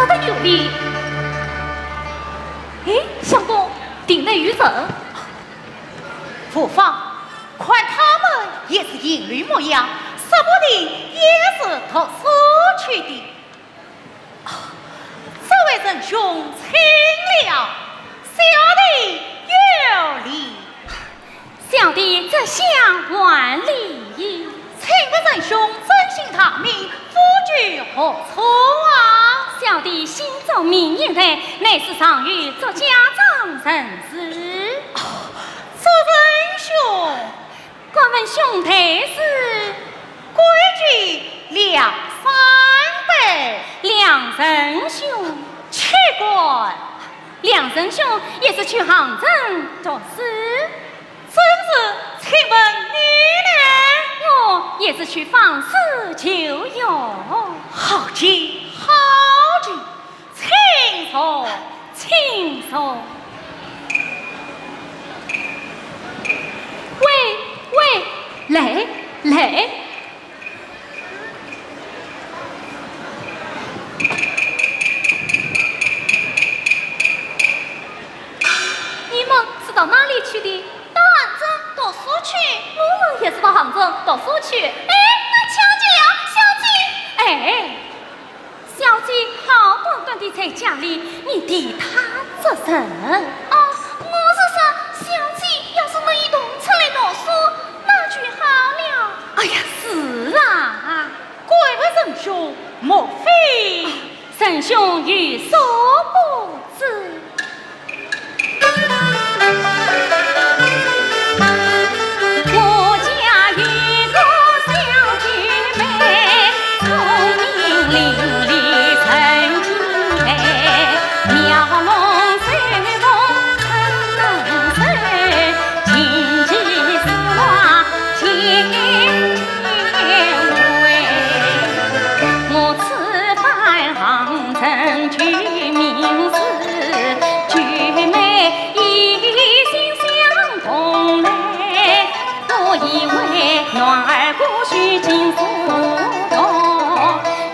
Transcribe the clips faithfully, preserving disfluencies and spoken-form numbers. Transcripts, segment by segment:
说得有理。哎，相公，亭内有人。无妨，看他们也是行礼模样，说不定也是读书去的。哦，这位仁兄请了，小弟有礼。 小弟这厢还礼。请问仁兄尊姓大名，祖籍何处啊？小弟姓祝，名业台，乃是上游祝家庄人氏。哦，祝仁兄。敢问兄台是？贵姓梁山伯。梁仁兄。岂敢。梁仁兄也是去杭州读书。 正是，请问你呢？我也是去访师求学。好极，好极，请坐，请坐。喂，喂，来，来。 你们是到哪里去的？到杭州读书去。我们也是到杭州读书去。哎，那巧极了，小姐。哎，小姐好端端地在家里，你提她作甚？哦，我是说，小姐要是乐意同出来读书，那就好了。哎呀，是啊。 贵为仁兄，莫非？仁兄有所不知。我家有个小姐妹，聪明伶俐人精美，描龙绣凤真能手，琴棋书画琴 我此番杭州求名师，求妹一心相同来。我以为男儿不许进书房，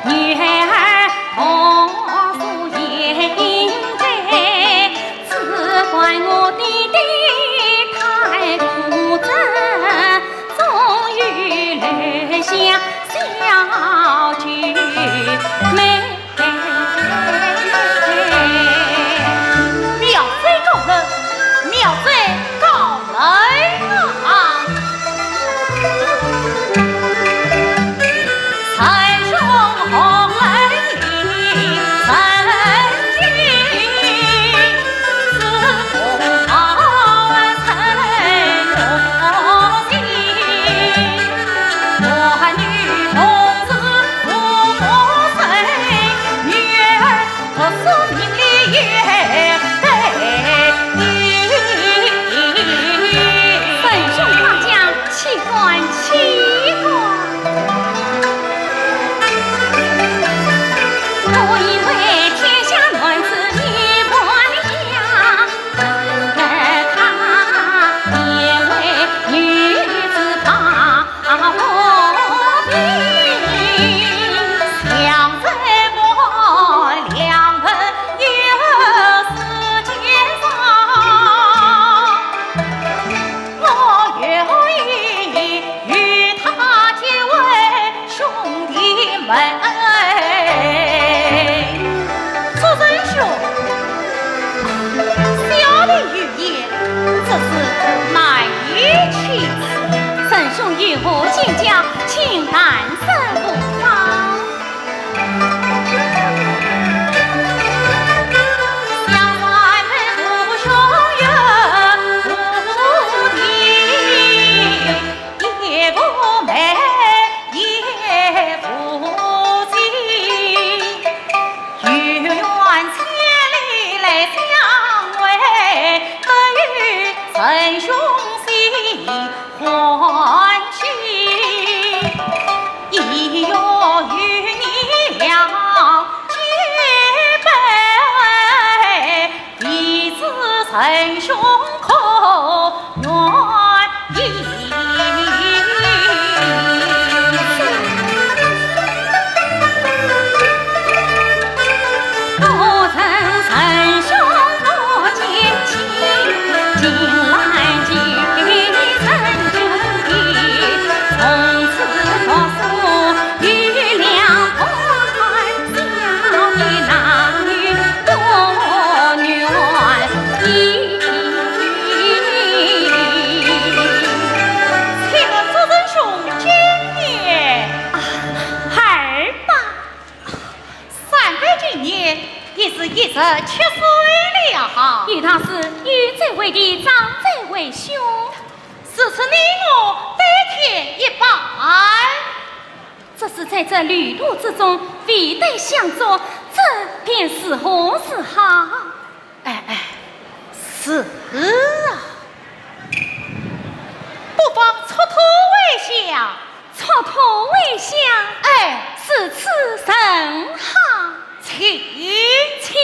女儿读书也应该，只怪我爹爹太固执， 总有留下小姐妹。妙哉高人，妙哉高人啊！ 仁兄夸奖，岂敢，岂敢。我以为天下男子一般样，难得她也为女子把 祝仁兄， 小弟有言，只是难以启齿。仁兄有何见教，请但说无妨。十七岁了哈。与他是，与这位的长者为兄。如此你我对天一拜。只是在这旅途之中，未得相助，这便如何是好？哎哎，是啊。不妨出头为下。 出头为下。哎，如此甚好。请。请。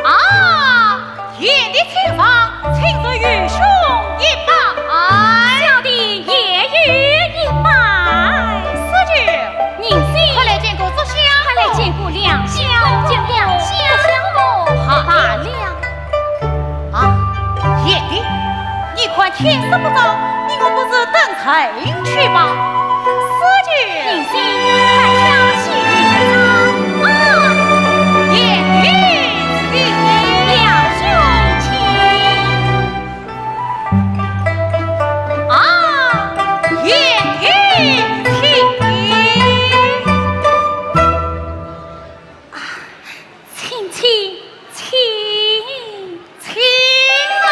啊，贤弟请上，请受愚兄一拜。小弟也有一拜。四舅，迎新。快来见过祝香。快来见过两相公。见两相公。好。罢了。啊，贤弟，你看天色不早，你我不如登城去吧。四舅。迎新，快将鞋子穿。啊，贤弟请。两兄请。 啊，贤弟请。啊，请，请，请，请啊！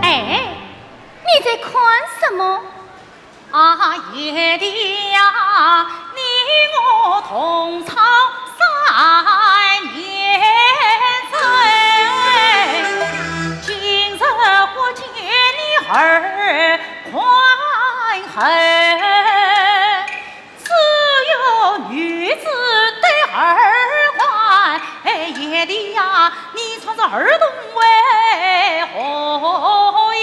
哎，你在看什么？ 啊，贤弟呀，你我同窗三年哉，今日忽见你耳环痕，只有女子戴耳环。哎，贤弟呀，你穿着耳洞为何意？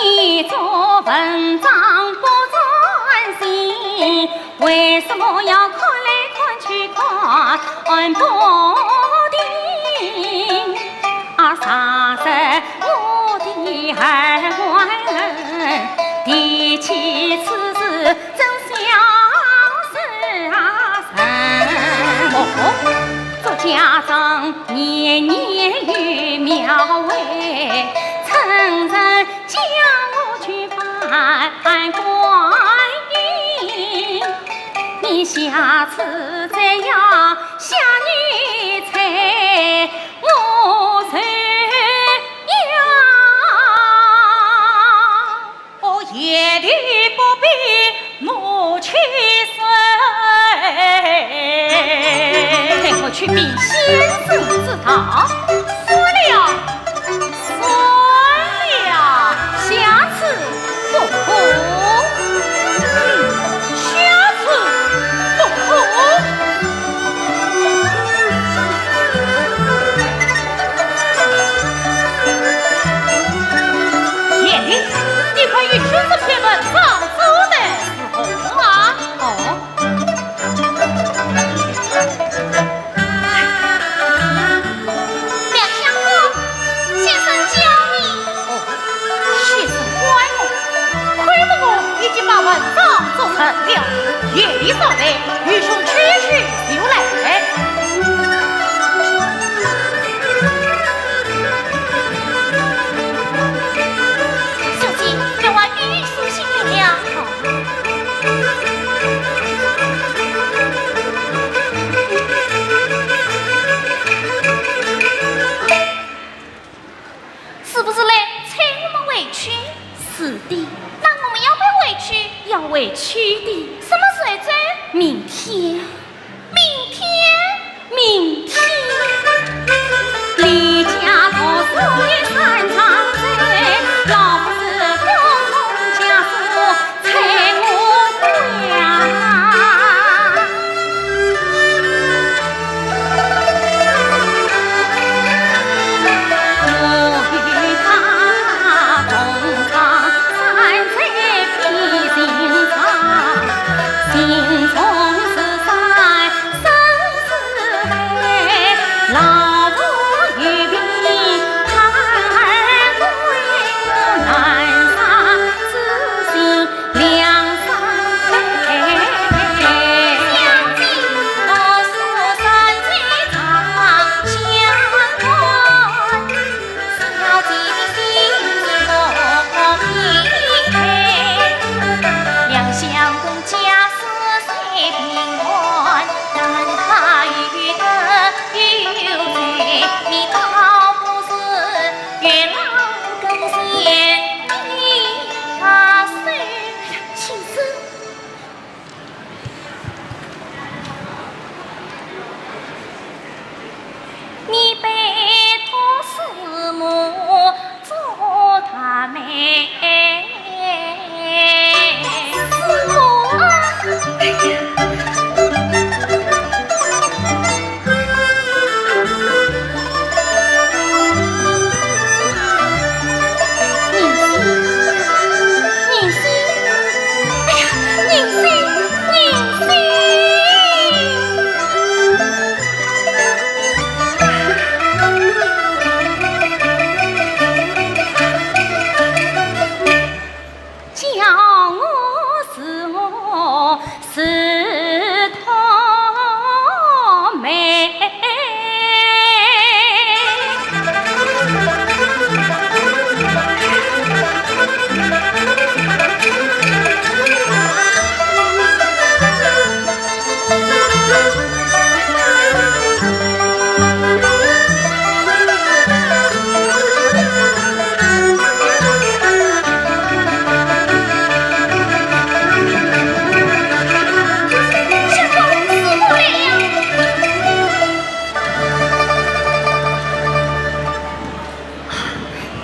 你做文章不专心，为什么要看来看去看不定？啊，若是我的耳环，提起此事真相是啊，人。哦，祝家庄年年有庙会，趁人 叫我去扮观音，你下次再要下女才你不必怒气生。待我去禀先生知道。说了，说了，下次不可。嗯，下次不可。贤弟，你看与学生篇文章做得如何啊？哦。梁相公，先生教你。哦，先生怪我，亏得我已经把文章做成了，贤弟稍待，愚兄去去就来。小姐，员外已书信来了。 是不是来催我们回去？是的。那我们要不要回去？要回去的。什么时候走？明天。明天？明天。离家读书的山长水，老夫子共同家书 催我归呀。我与他同窗，山水非寻常，心中是山，山是海，老夫与你谈归，我难舍 此心两相陪。想起读书山水长相关，小姐的心事我不必推。梁相公家世虽贫寒，但他有德有才，你倒不如月老更显 啊，是，先生。你拜托师母做大媒。师母啊，哎呀。 宁心，宁心，哎呀，宁心，宁心。叫我是我 是痛美。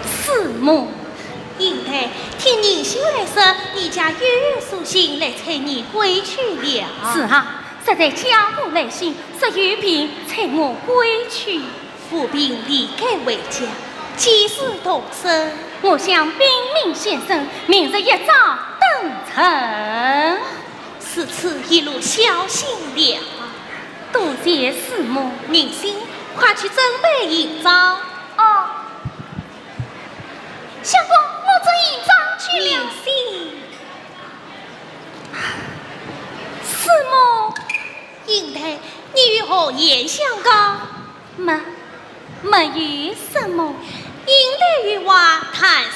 师母。英台，听宁心来说，你家又有书信来催你归去了。是啊，实在家父来信，说有病催我归去。 府病理该回家，几时动身？我向禀明先生，明日一早登程。如此一路小心了。多谢师母。宁心，快去准备行装。哦。相公，我准行装去了。宁心。师母。 英台，你与何言相告？没，没有什么。英台有话，坦率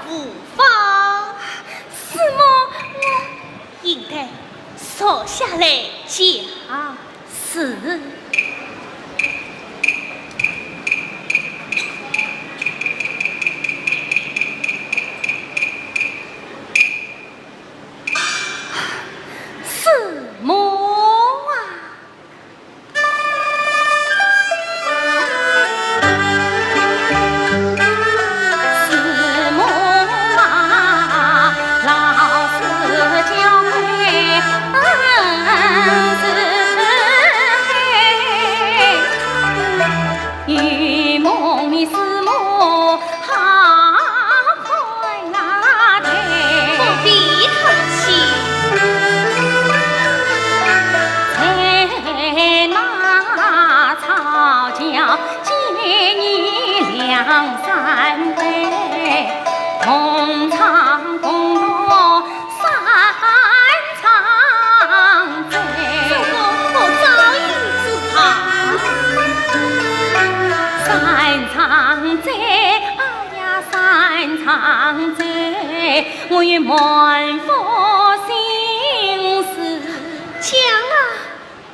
无妨。师母，我……英台，坐下来讲。是。讲啊。啊。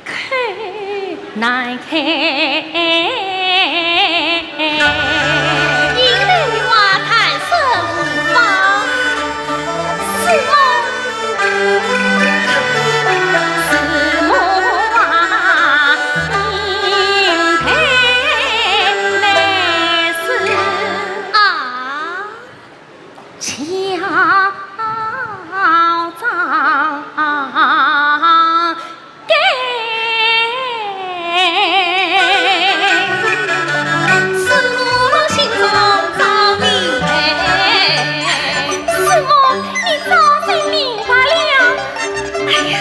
师母，你早就明白了。哎呀。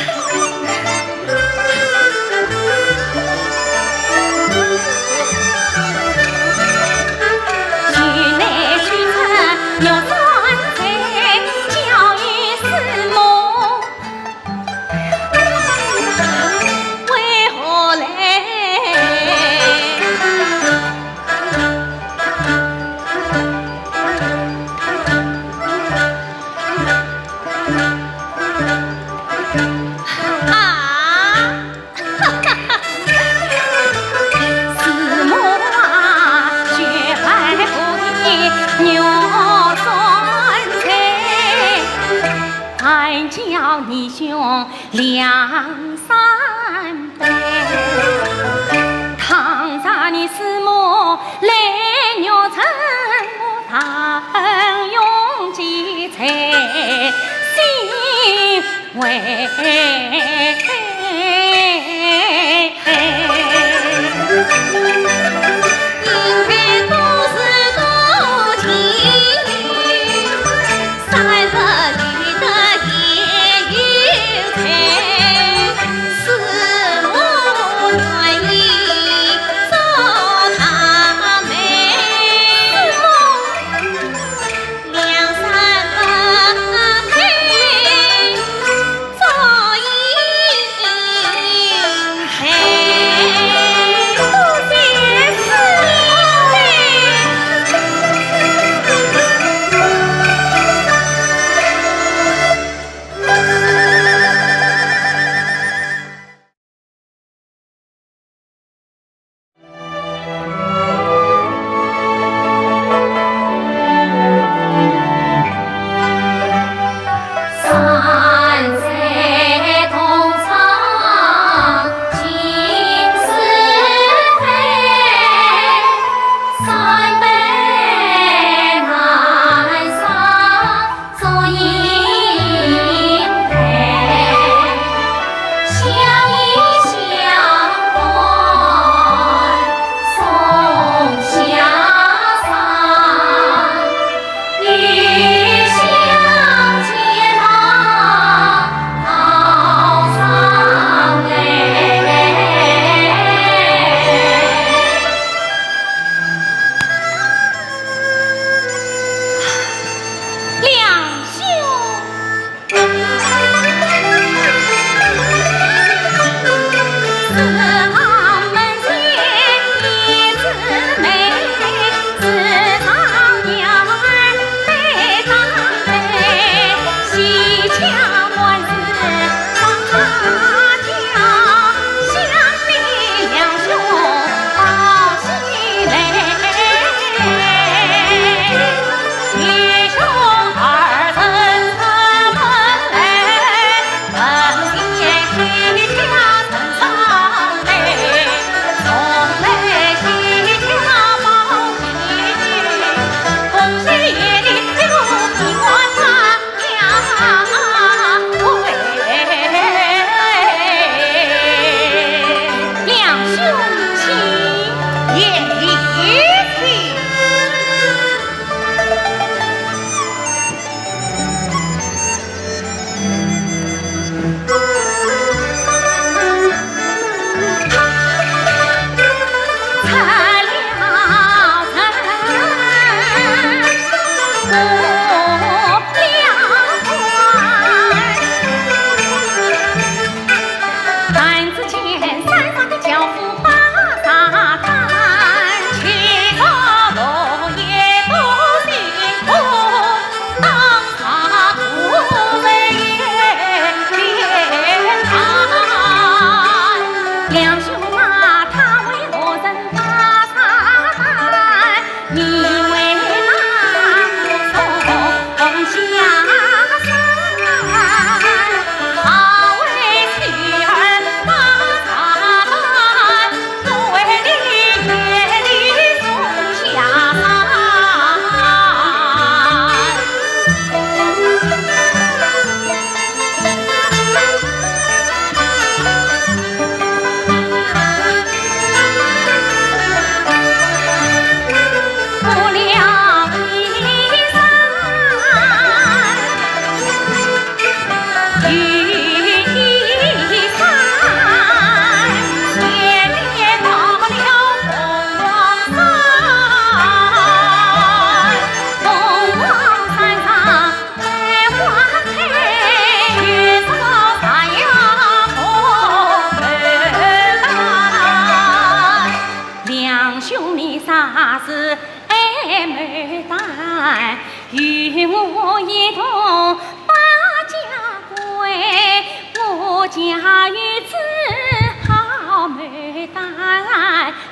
啊！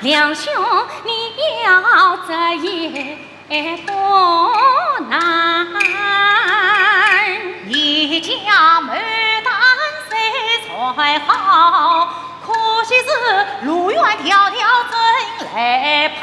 梁兄，你要这也不难。你家牡丹虽再好，可惜是路远迢迢怎来攀。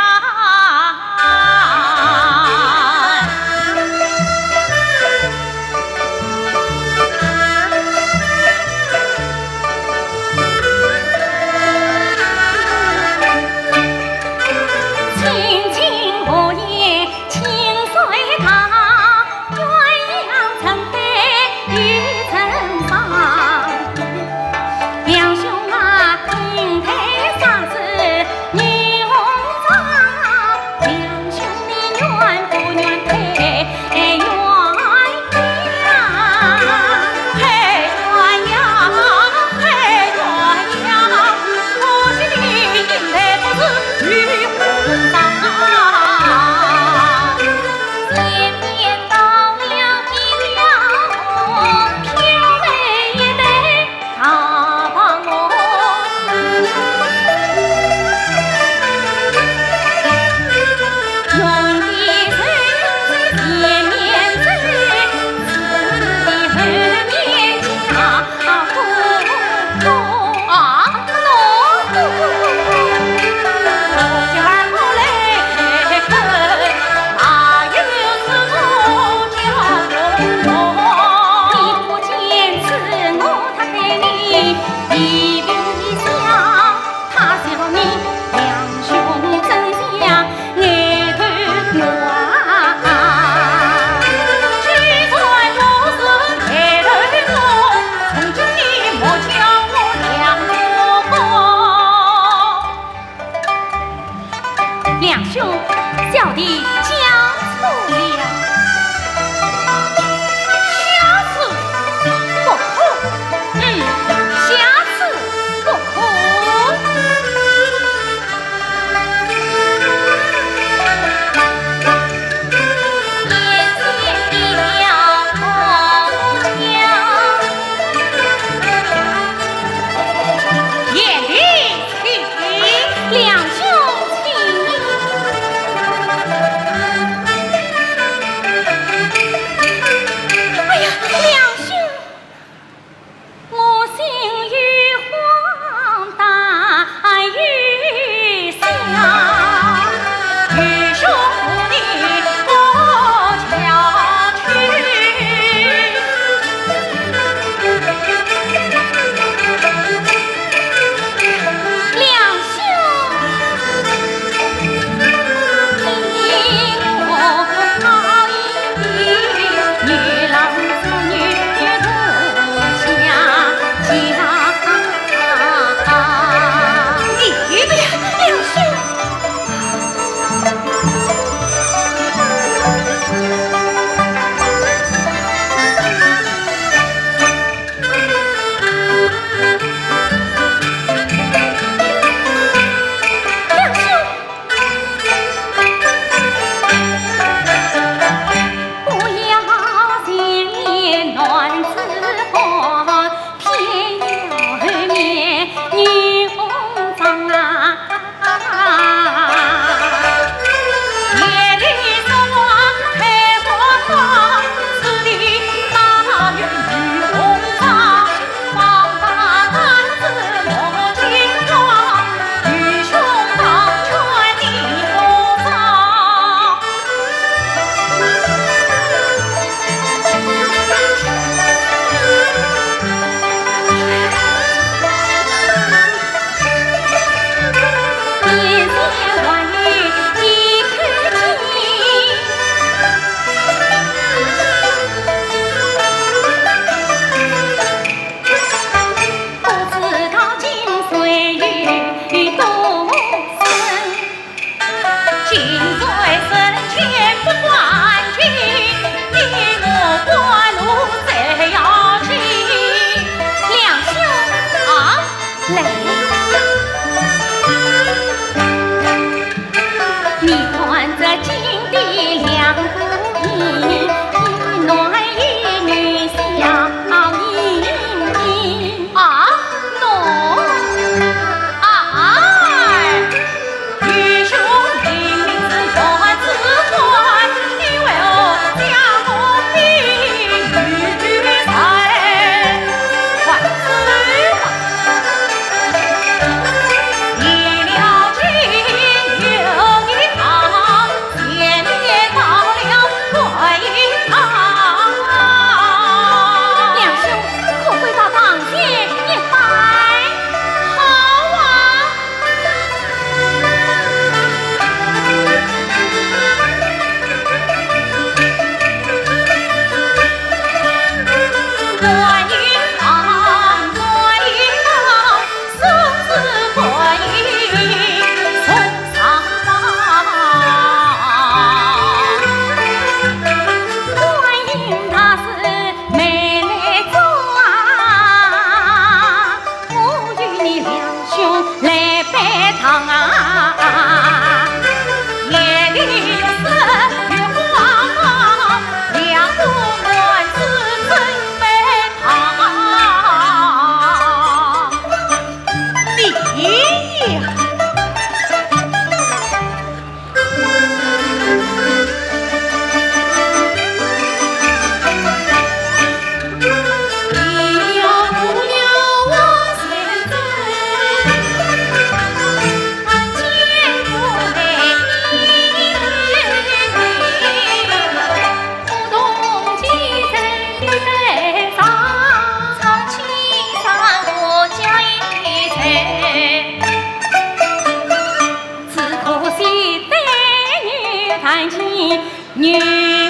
女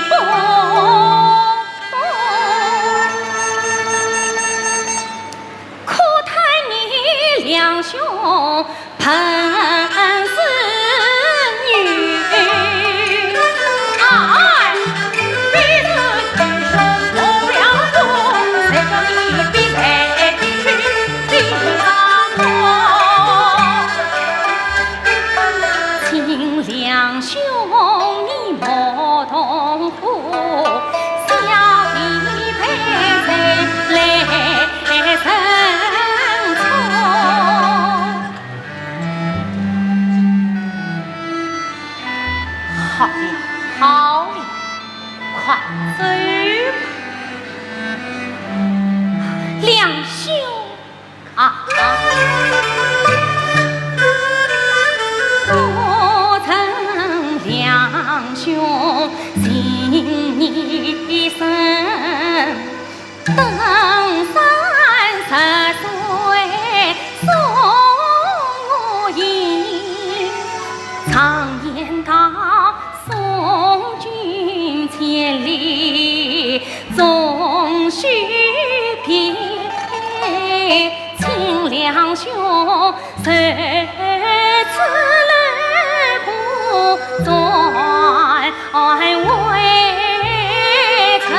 不懂，可叹你两兄本是女。哎，非是女生动了心，谁叫你比来比去比上我。 请两兄你莫动火，小弟陪人来认错。好了，好了，快走吧。两兄 啊，我曾两兄情意深，登山涉水送我行，常言道送君千里终须别，请两兄 谁知路不转回程。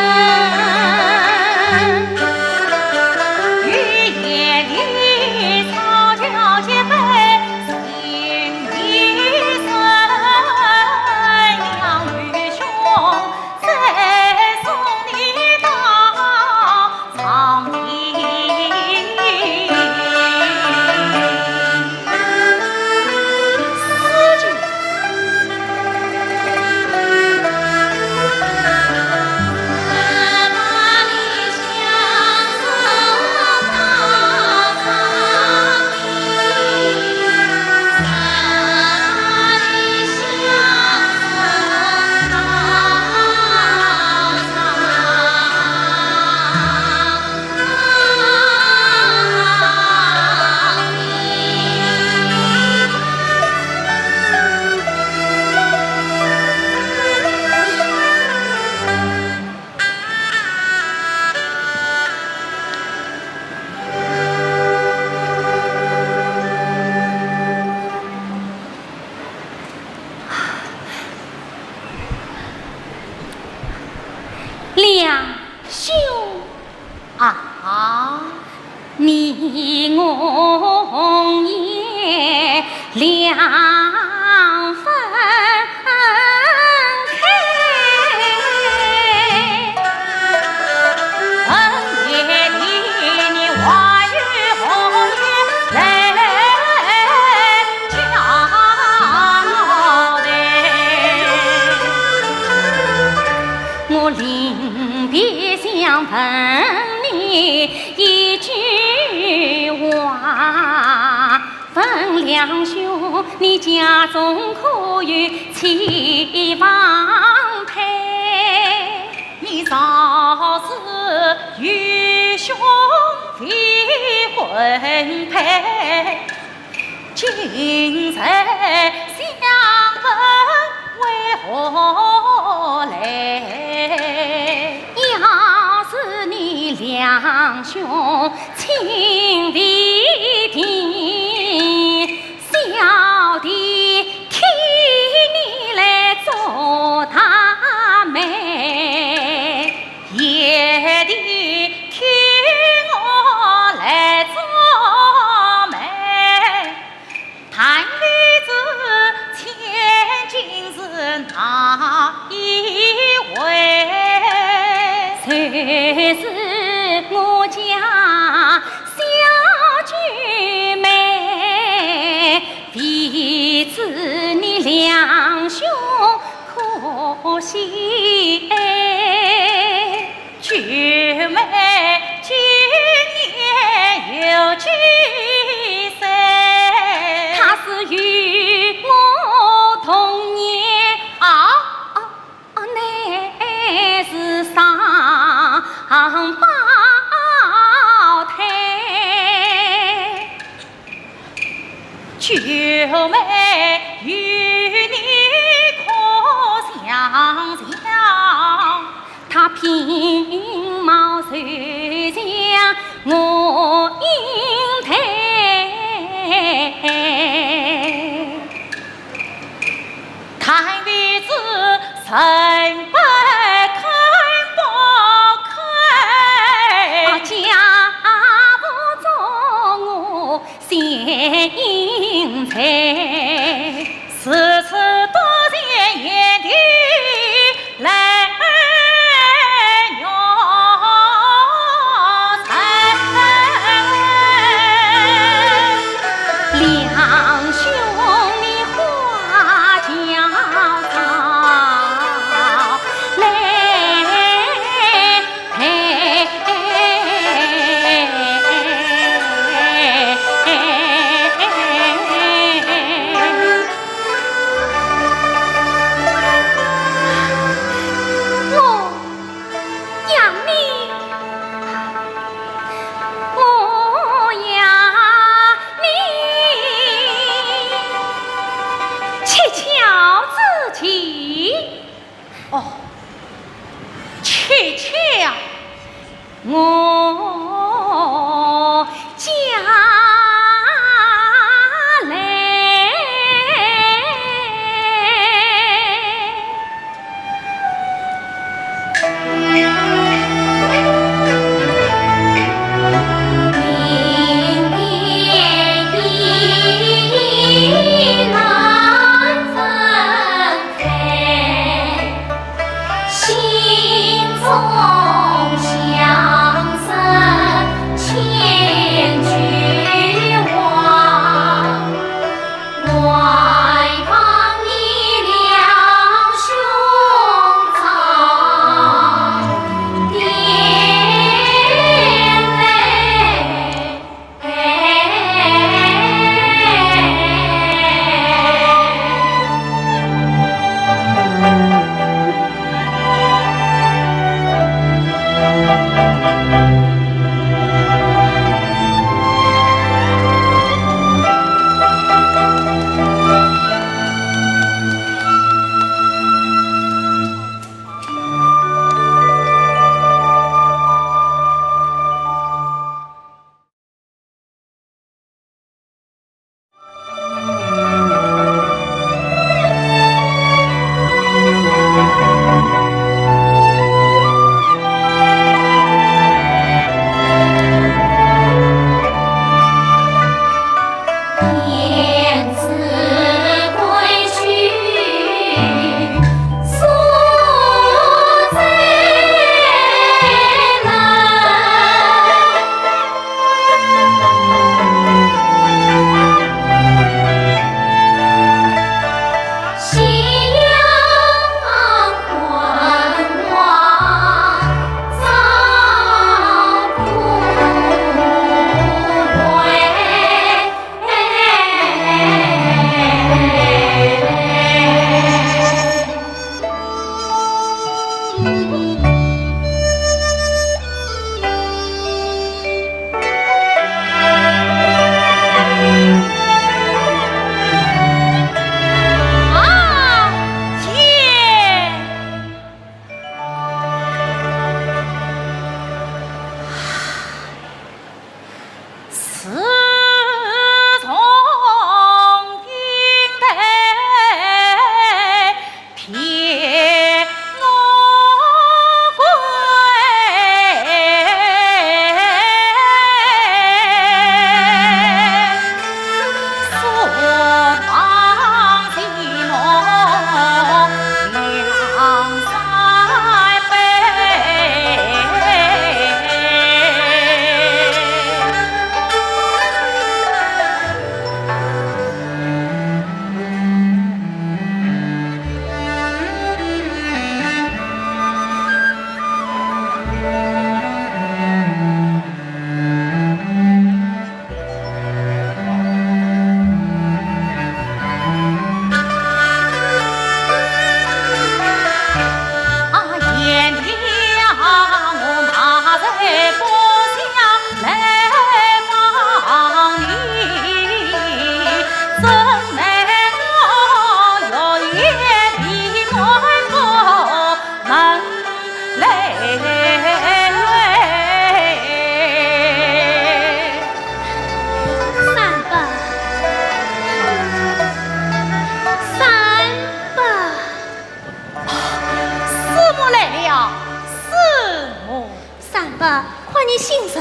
两兄啊，你我红颜两分开。我临别想问你一句话，问两兄，你家中可有妻房配？你若是有兄未婚配， 今日相问为何来？要是你两兄情未定，小弟替你来做大媒。 贤弟替我来做媒，谈女子千金是哪一位？就是我家小姐妹。我应对，太尉子人不可不可。啊，家父作我先应罪，如此多谢贤弟来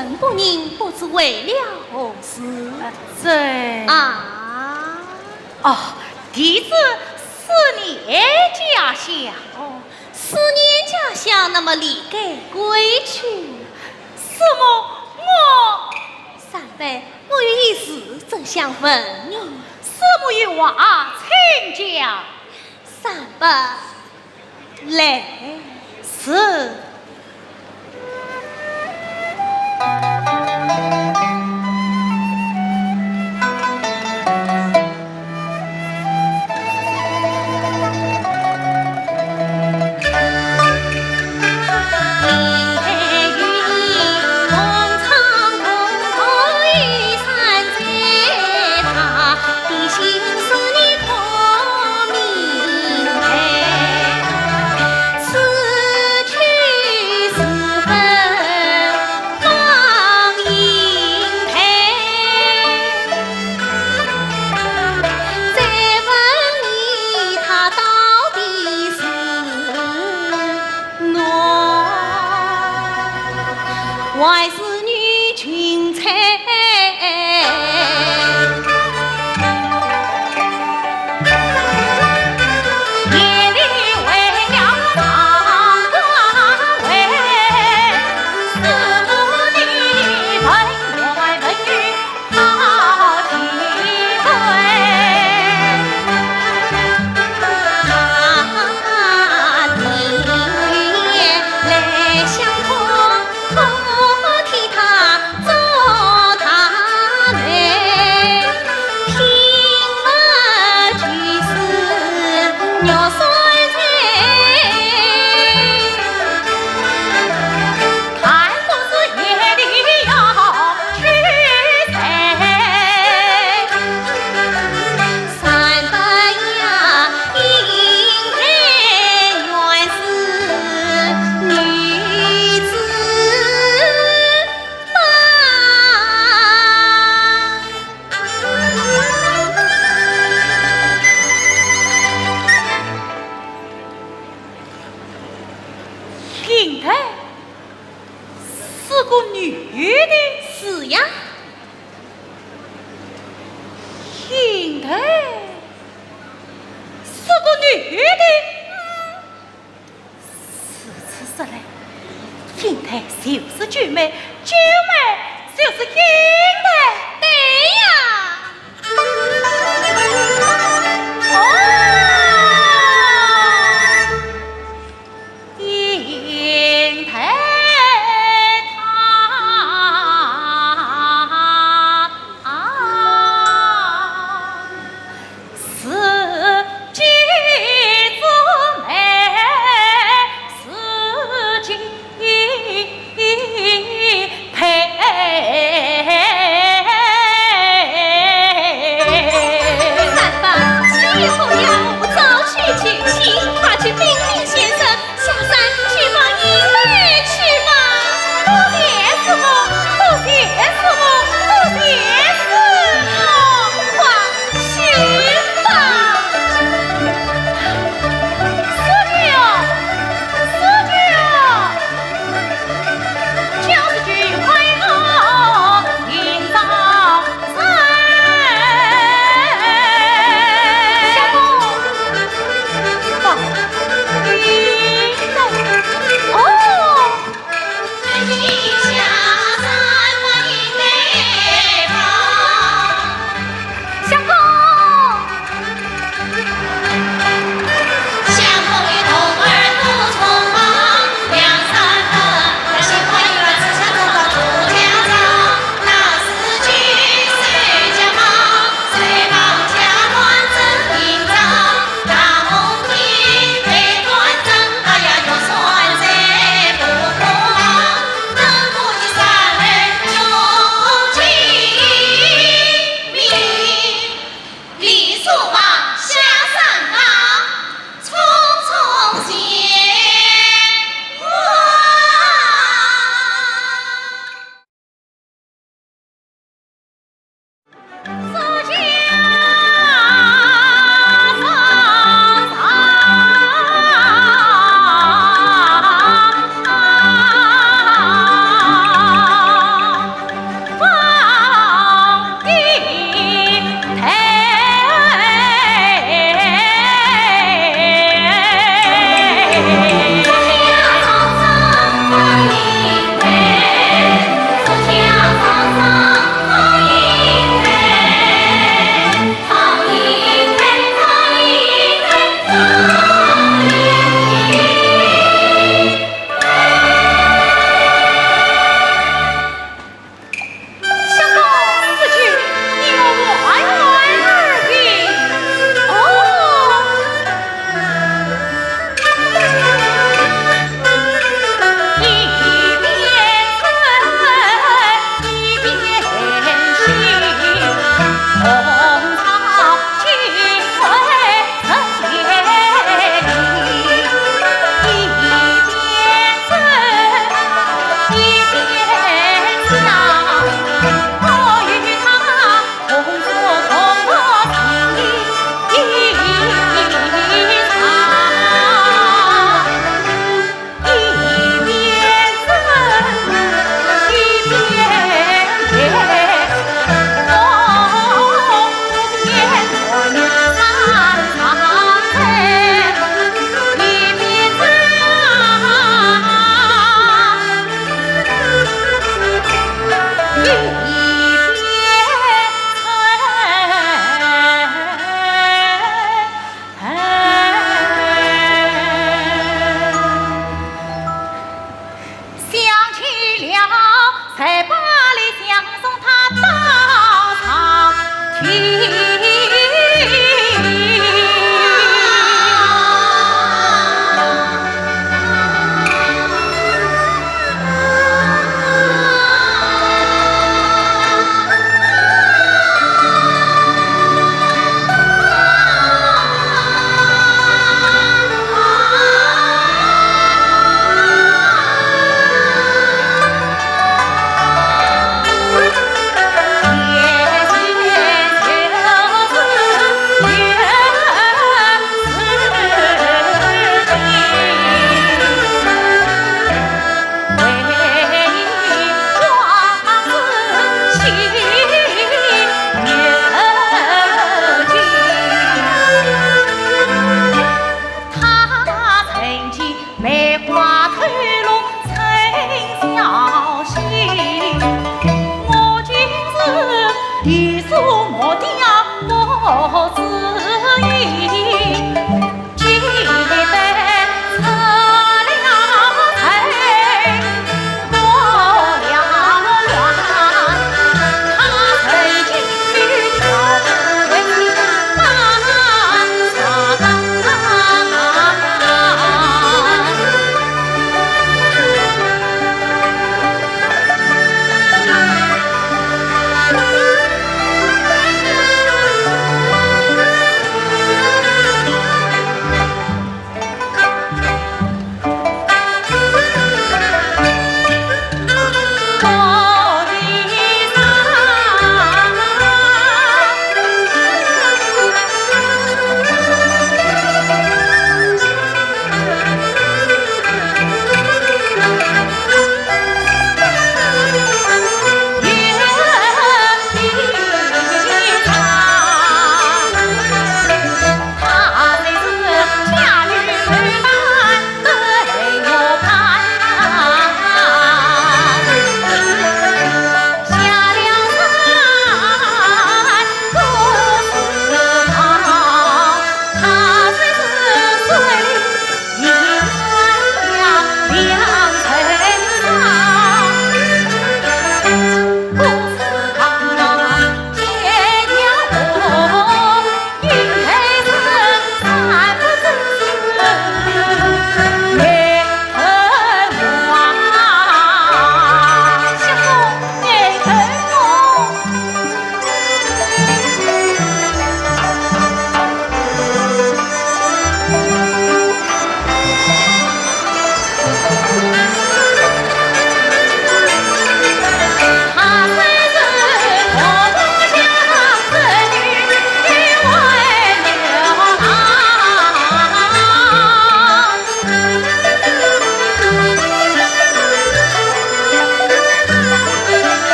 人不认，不知为了何事。呃，这……啊？哦，弟子思念家乡。哦，思念家乡，那么理该归去。什么？我……三伯，我有一事正想问你。什么有话，请讲。三伯， 来。是。英台是个女的？是呀。英台是个女的？嗯。 如此说来，英台就是九妹，九妹就是英台。对呀。哦，英台她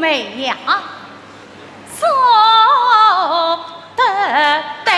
备呀，坐得对。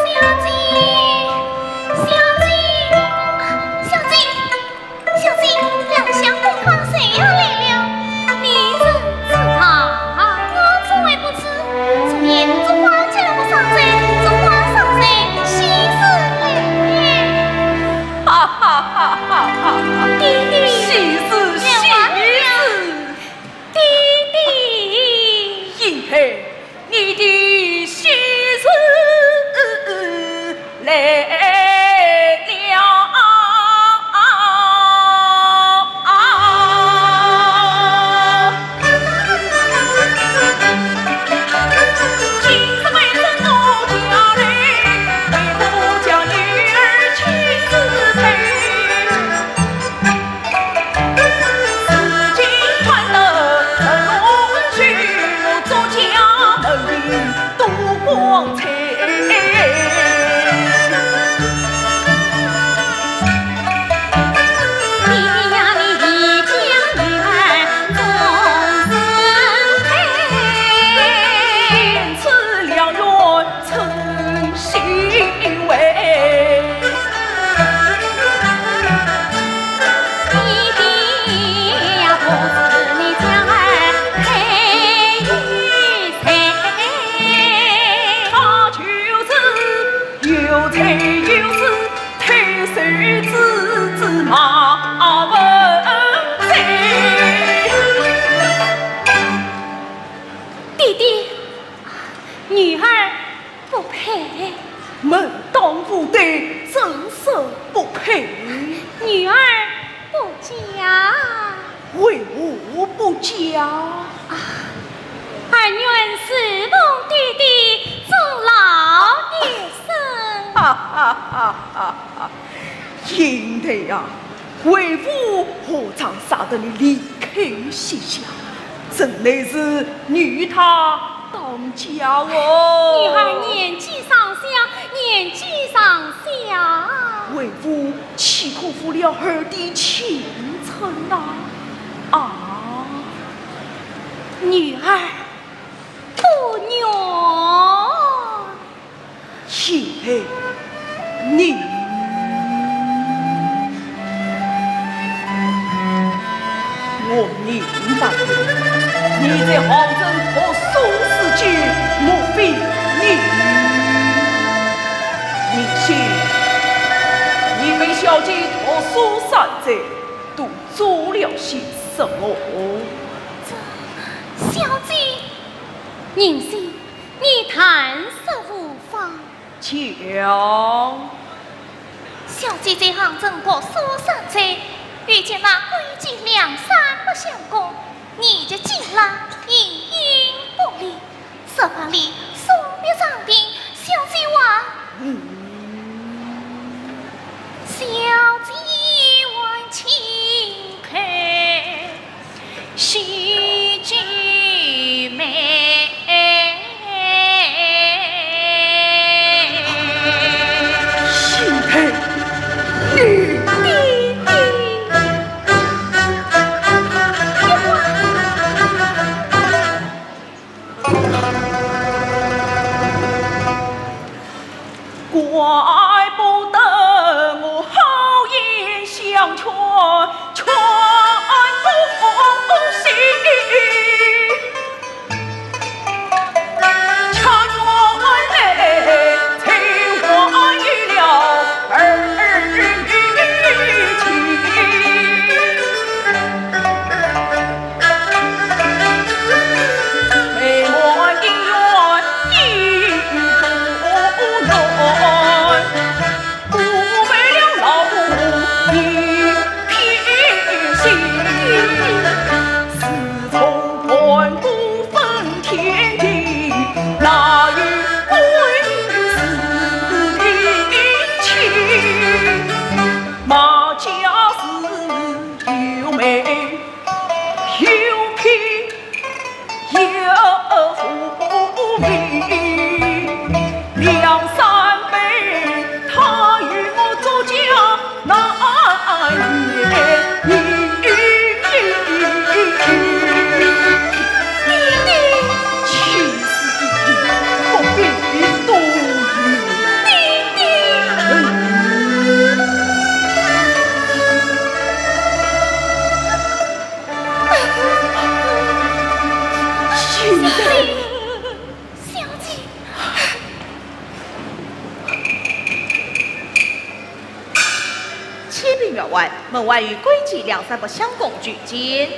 小姐，小姐，小姐。 小姐，兰香果坊谁要来了？你怎知道？我怎会不知？昨夜烛光接了不上嘴，烛光上嘴，喜事来了。哈哈哈哈哈哈！爹爹，喜事，喜事！爹爹。因为 你的喜事来了。今日为了我家里，为我家女儿亲自配。 如今看得陈龙秀，祝家门第多光彩。你呀，你一家女儿终成配，此良缘 成心为。你的呀，不是你家儿配与谁？他就是有财有势，偷手之子马文才。爹爹， 女儿不配。门当户对，怎说不配？女儿不嫁。为何不嫁？啊，儿愿侍奉爹爹终老一生。啊，哈哈哈哈哈！贤弟啊，为父何尝舍得你离开膝下，真乃是与他当家哦。女儿年纪尚小，年纪尚小。为父岂可负了儿的青春呐？啊！女儿不愿。 贤弟，你，我明白了，你在杭州读书时节，莫非你，你想，你陪小姐读书三载，都做了些什么？这，小姐，银心，你谈笑无妨。 讲。小姐在杭州读书三载，遇见那闺妓梁山伯相公，年纪轻了，形影不离，十八里送别长亭，小姐还，嗯。小姐还清开 喜之眉。贤弟，你，爹爹，爹爹。 怪不得我好言相劝，劝不醒。恰原来才还了儿情。 小姐。启禀员外，门外有闺妓梁山伯相公求见。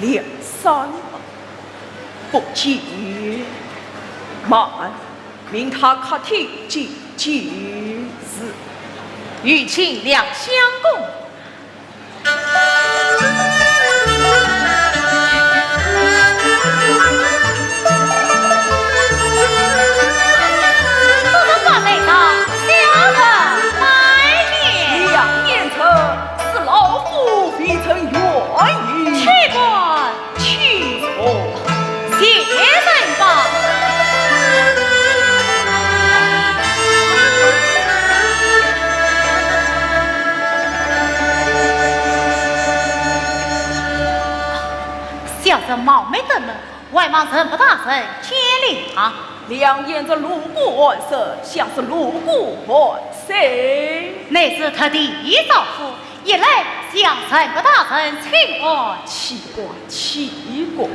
梁山伯？不见。慢，命他客厅见见。是。有请梁相公。 梁贤侄，是老夫未曾远迎。岂敢。 请坐。谢人吧。小侄冒昧得问，外望陈伯大人见了吗？梁贤侄路过寒舍，想是路过寒舍。乃是特地招呼， 一来向陈伯大人请安。岂敢，岂敢。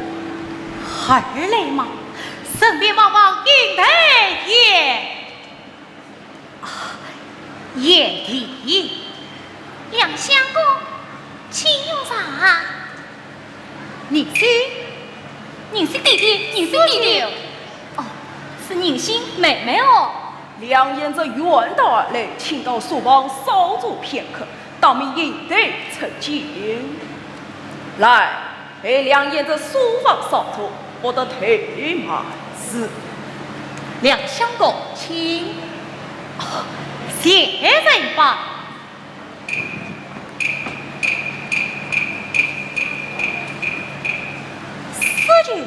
二来嘛，顺便望望贤侄爷，啊，贤弟。梁相公，请用茶。银心，银心弟弟，银心弟弟。哦，是银心妹妹哦。梁贤侄远道而来，请到书房稍坐片刻。 当面应对出见。来，陪梁贤侄书房稍坐，不得怠慢。是。梁相公，请。哦，谢谢吧。司机。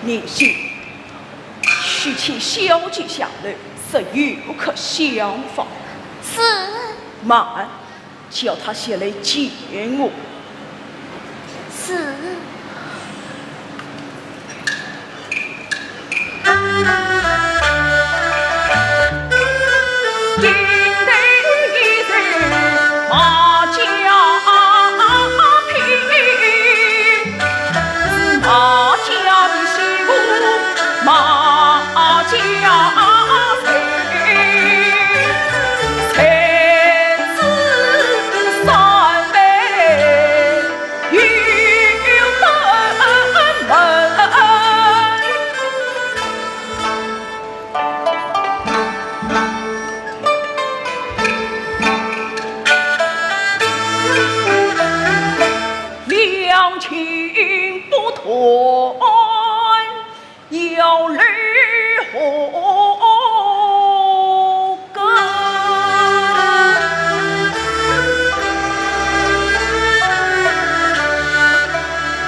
你去，去请小姐下楼，说有客相访。是。慢。 叫她下来见我。是。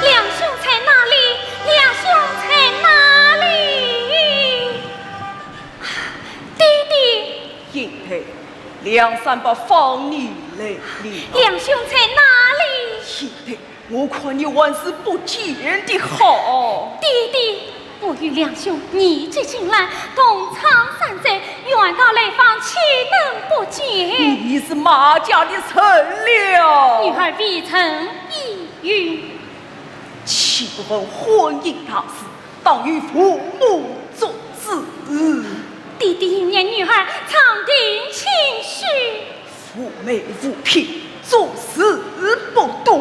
梁兄在哪里？梁兄在哪里？爹爹。贤弟，梁山伯访你来了。梁兄在哪里？贤弟， 我看你还是不见的好。爹爹，我与梁兄年纪轻来，同窗三载，远道来访，岂能不见？你是马家的人了。女儿未曾应允。岂不问婚姻大事，当由父母做主。爹爹应念女儿常听亲书。父媒无偏，做事不断。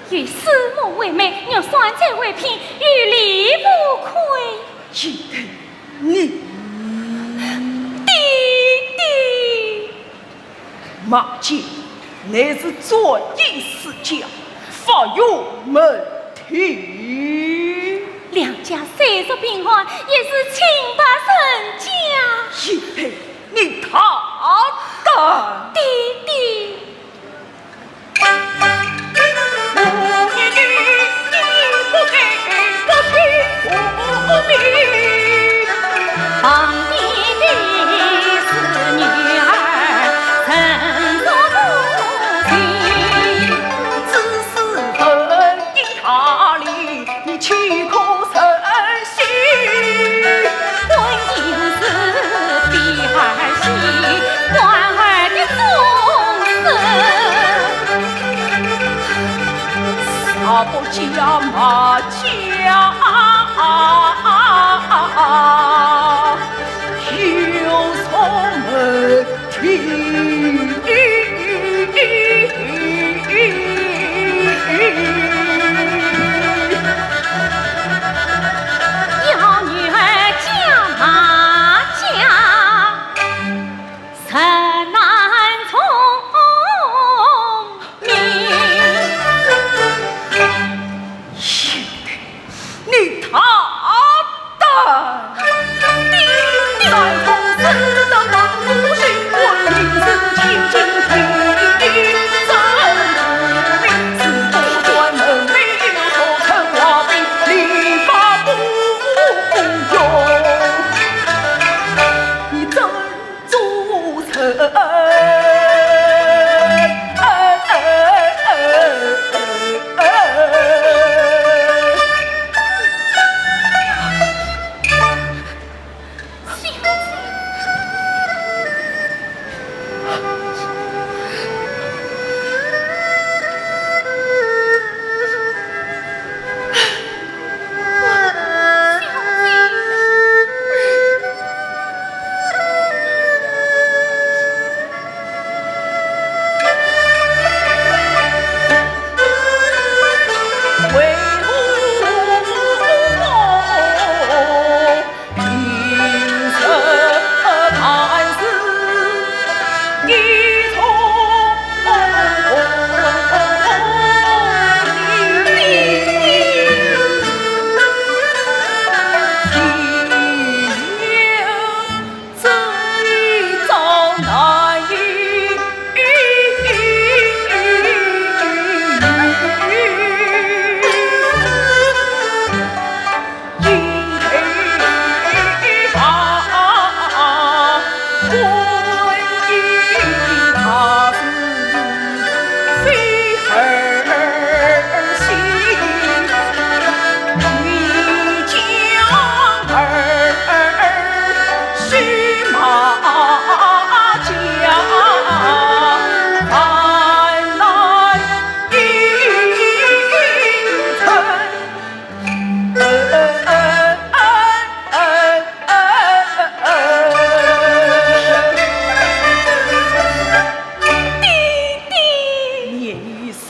以师母为媒，玉扇簪为聘，有理无亏。贤弟，你……爹爹。马家乃是簪簪世家，发育门第。梁家虽是贫寒，也是清白人家。贤弟，你大胆！爹爹。 要女儿嫁马家，实难从命。贤弟，你大胆！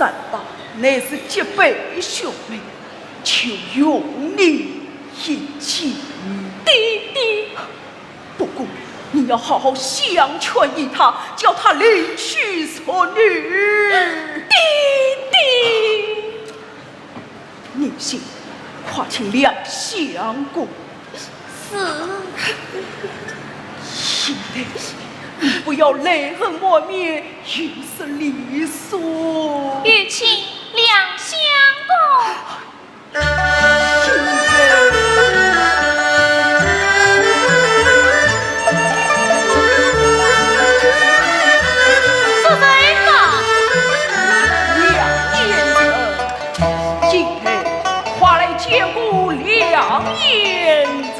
三宝乃是结拜兄妹，就容你一见。爹爹，不过你要好好相劝于他，叫他另娶淑女。爹爹，你先快请梁相公。是。现在你不要泪痕满面， 有失礼数。有请梁相公。说什么？梁贤臣，今天快来见过梁贤臣。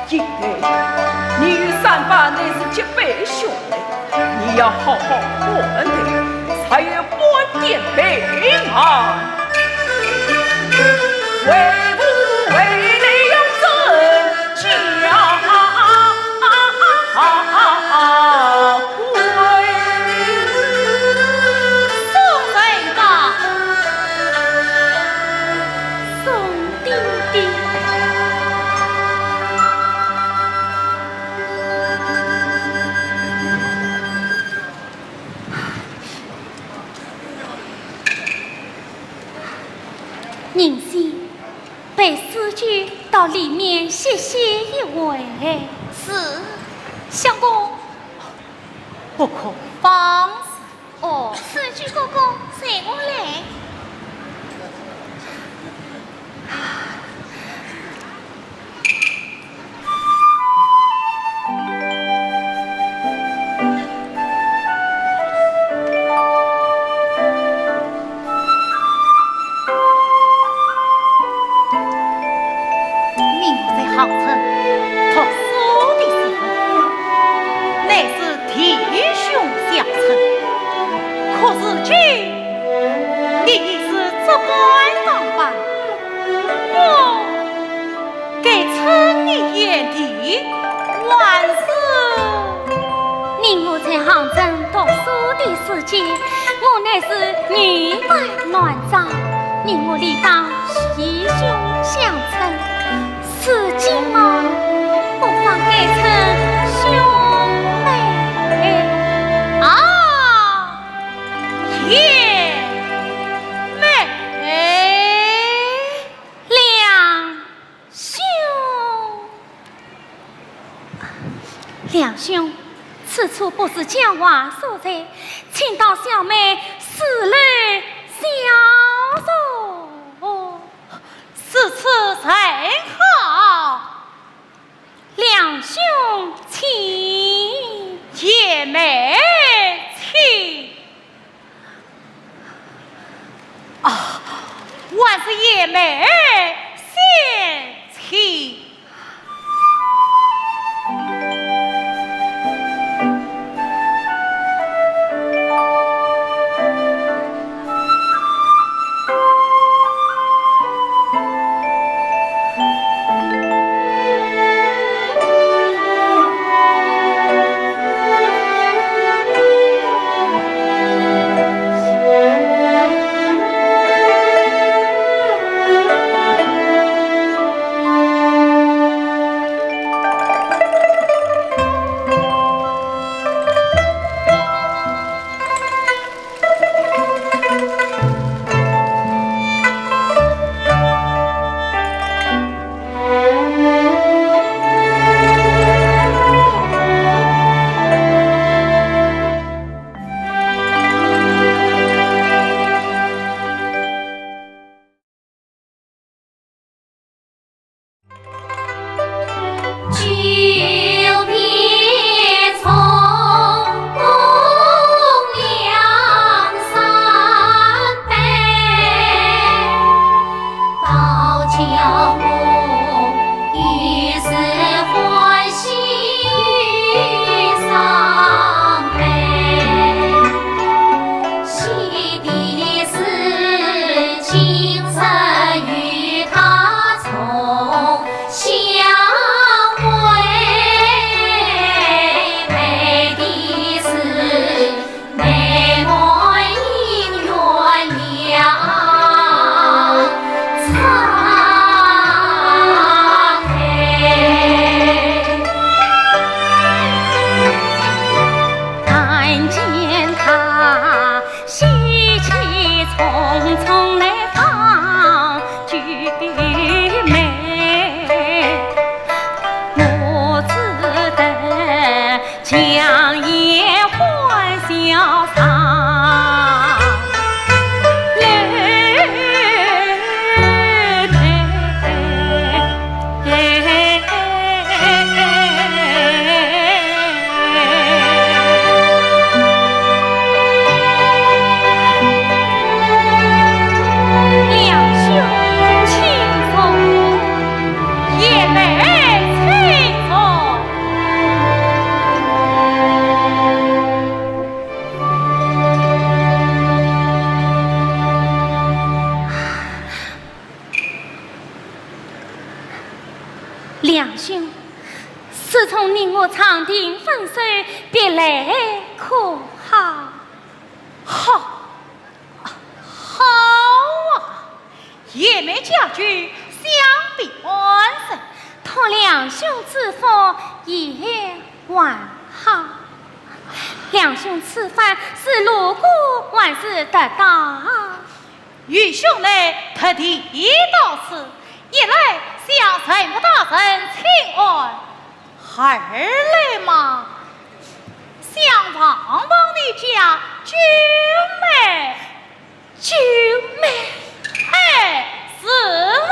现在你与三宝乃是结拜兄妹，你要好好款待，才有半点平安。为父为你要怎讲？ 送人吧，送爹爹。宁先，陪师舅到里面歇息一会。是。相公， 不可放肆。哦，师舅哥哥，随我来。你我在杭州读书的时候，乃是弟兄相称，可如今你已是做官当班，我 该称你贤弟，还是？你我在杭州读书的时节，我乃是女扮男装，你我理当弟兄相称。如今嘛，不妨改称兄妹。啊，贤妹。 梁兄，梁兄，此处不是讲话所在，请到小妹四楼小坐。如此甚好。 梁兄请。贤妹请。啊，还是贤妹先请。梁兄请坐，贤妹请坐。梁兄，自从你我长亭分手，别来可好？好，好啊！贤妹佳句，想必安然。托梁兄之福，也还好。梁兄此番是路过，还是特到？愚兄乃特地到此，一来向陈府大人请安，二来嘛，想望望你家君妹。君妹？哎，是啊。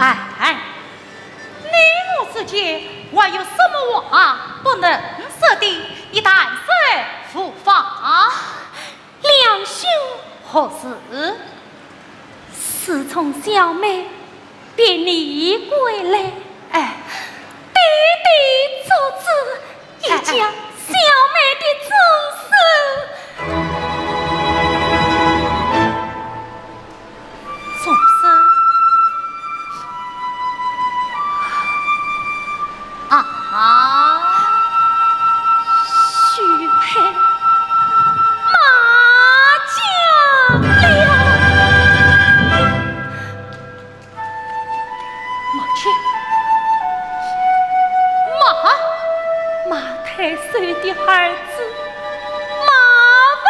啊？ 哎，你我之间还有什么话不能说的？你坦率无妨。梁兄。何事？自从小妹别你归来，哎，爹爹做主，已将小妹的终身，终身？啊，许配马家了。 马家？马？马太守的儿子马文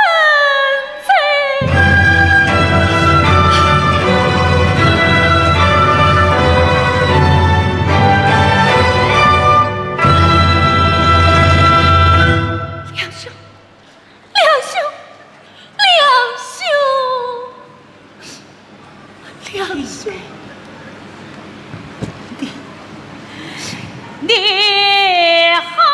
正。的好。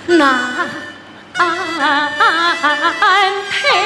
难配。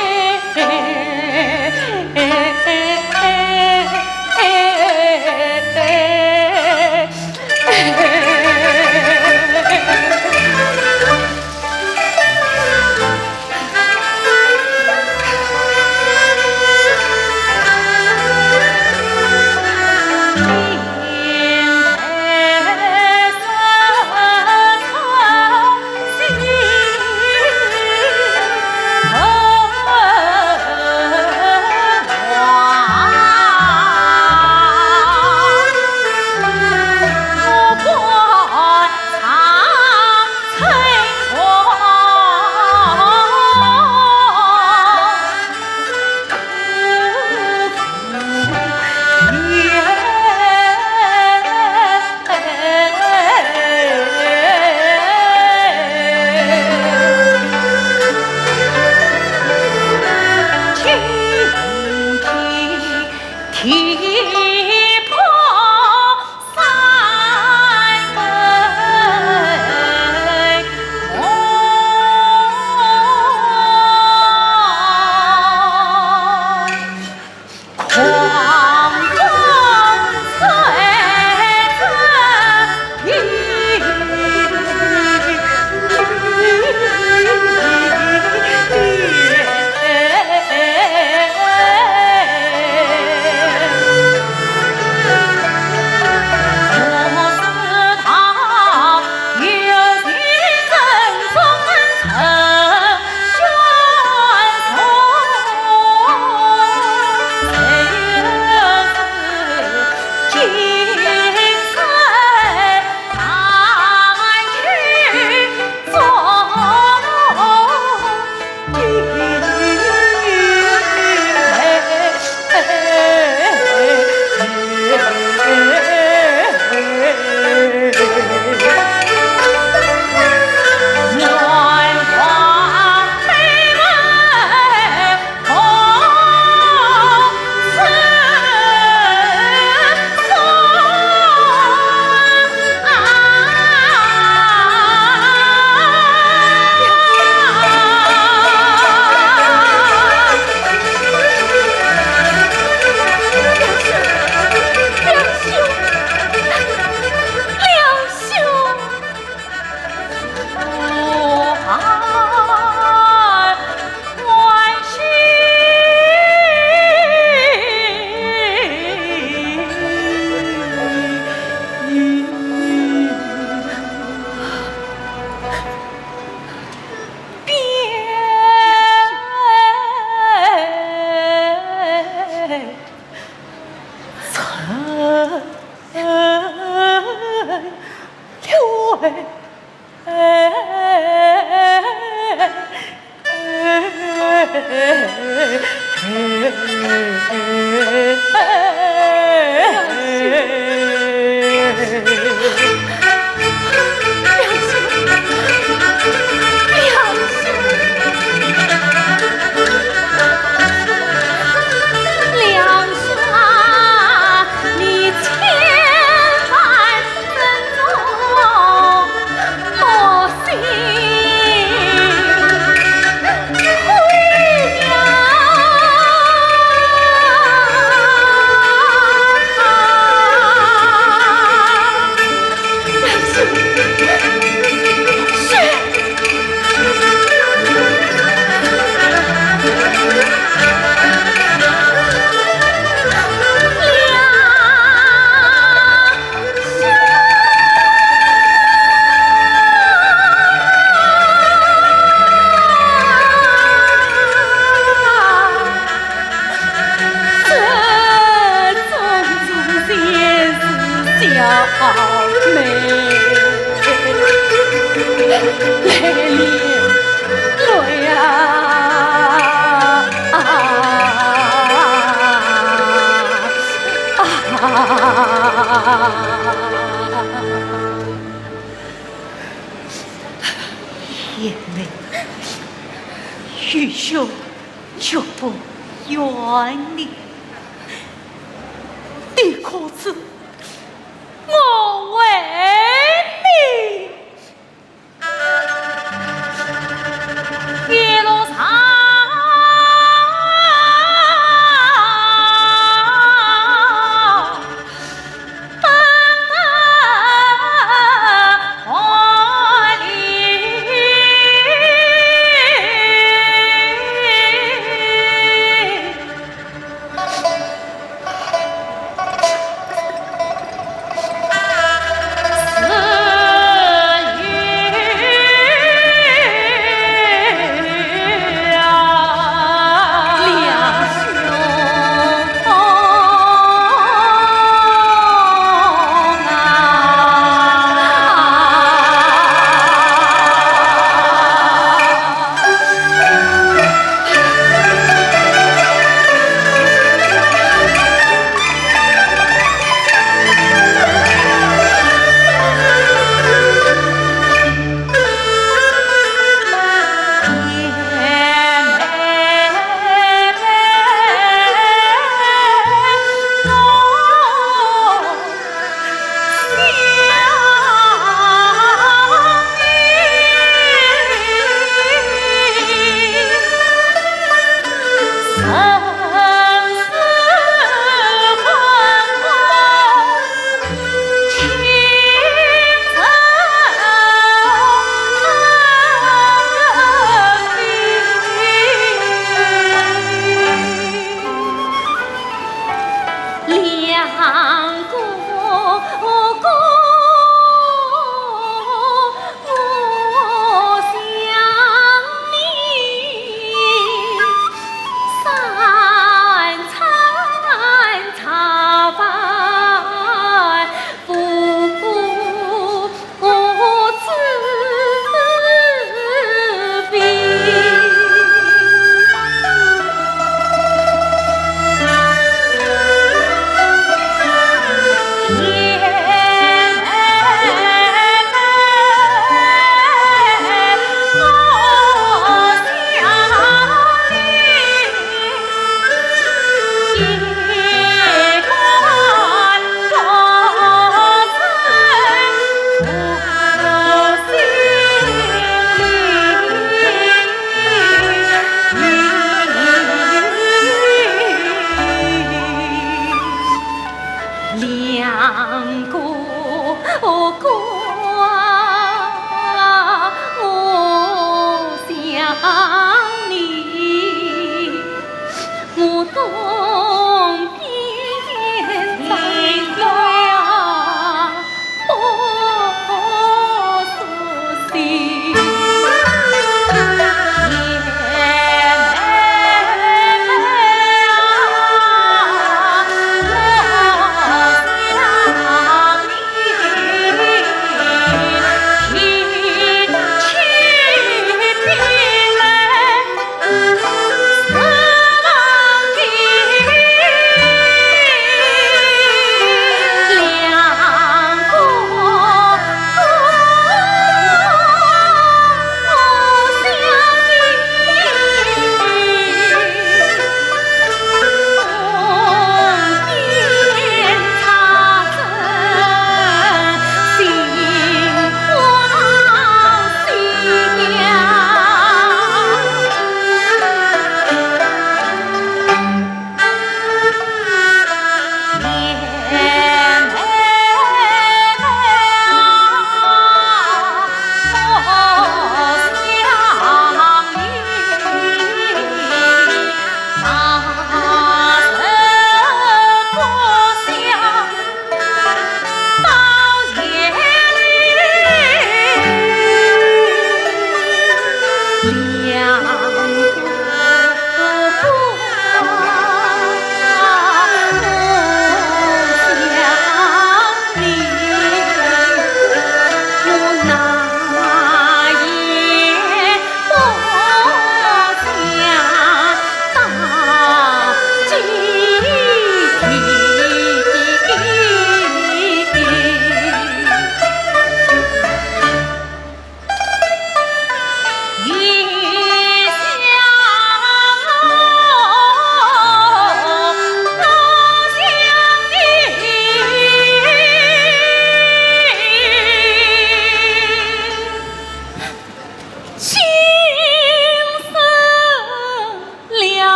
这种种皆是小妹。来哩，来呀！啊！啊！贤妹，愚兄 绝不怨你。你可知我为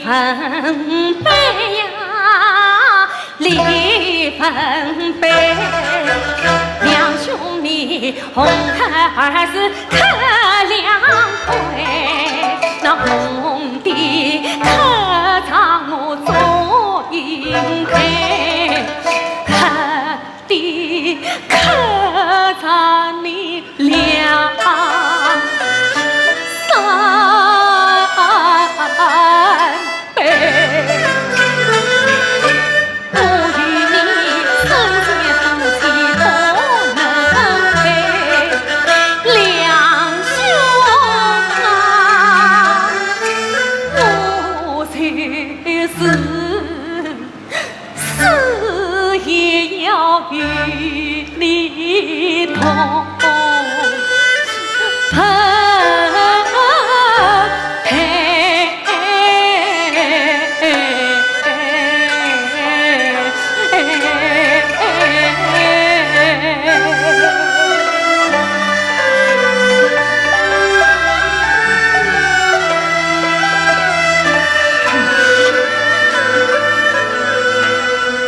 分杯呀，离分杯，两兄弟红孩儿是磕两跪，那红的磕着我祝英台，黑的磕着你。 两三杯，我与你生前夫妻不能配，两兄啊，我就是 死也要与你同分配。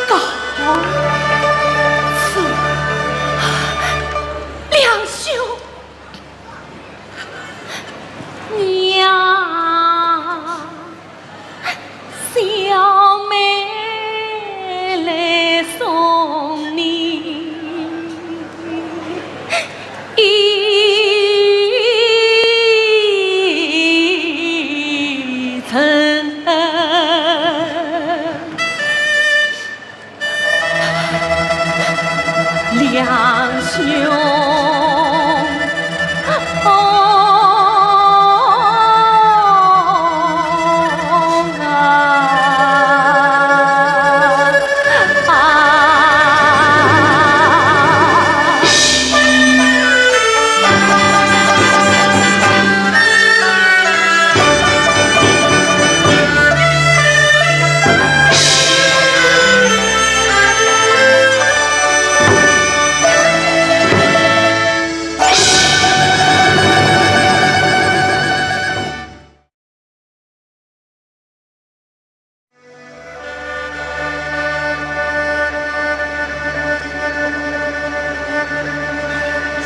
告 是，梁兄。娘，小妹来送你一程。 梁兄啊！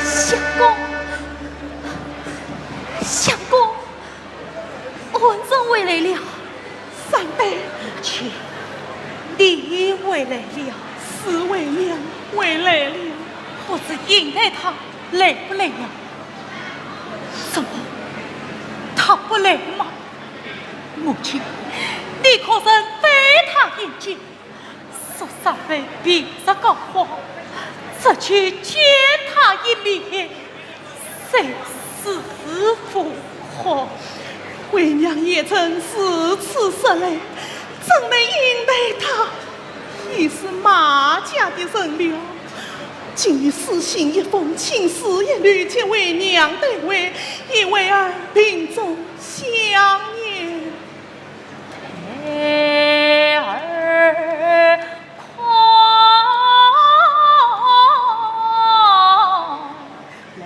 相公，相公，恩人回来了。三杯。母亲，你回来了。是，为娘回来了。可是英台她来不来呀？什么？她不来吗？ 母亲，你可曾对她引荐？说三杯病入膏肓，只求见她一面，才是符合。为娘也曾如此说来，怎能应对她？ 你是马家的人了，今日书信一封，亲书一律，皆为娘代回，以慰儿病中想念。孩儿快 来。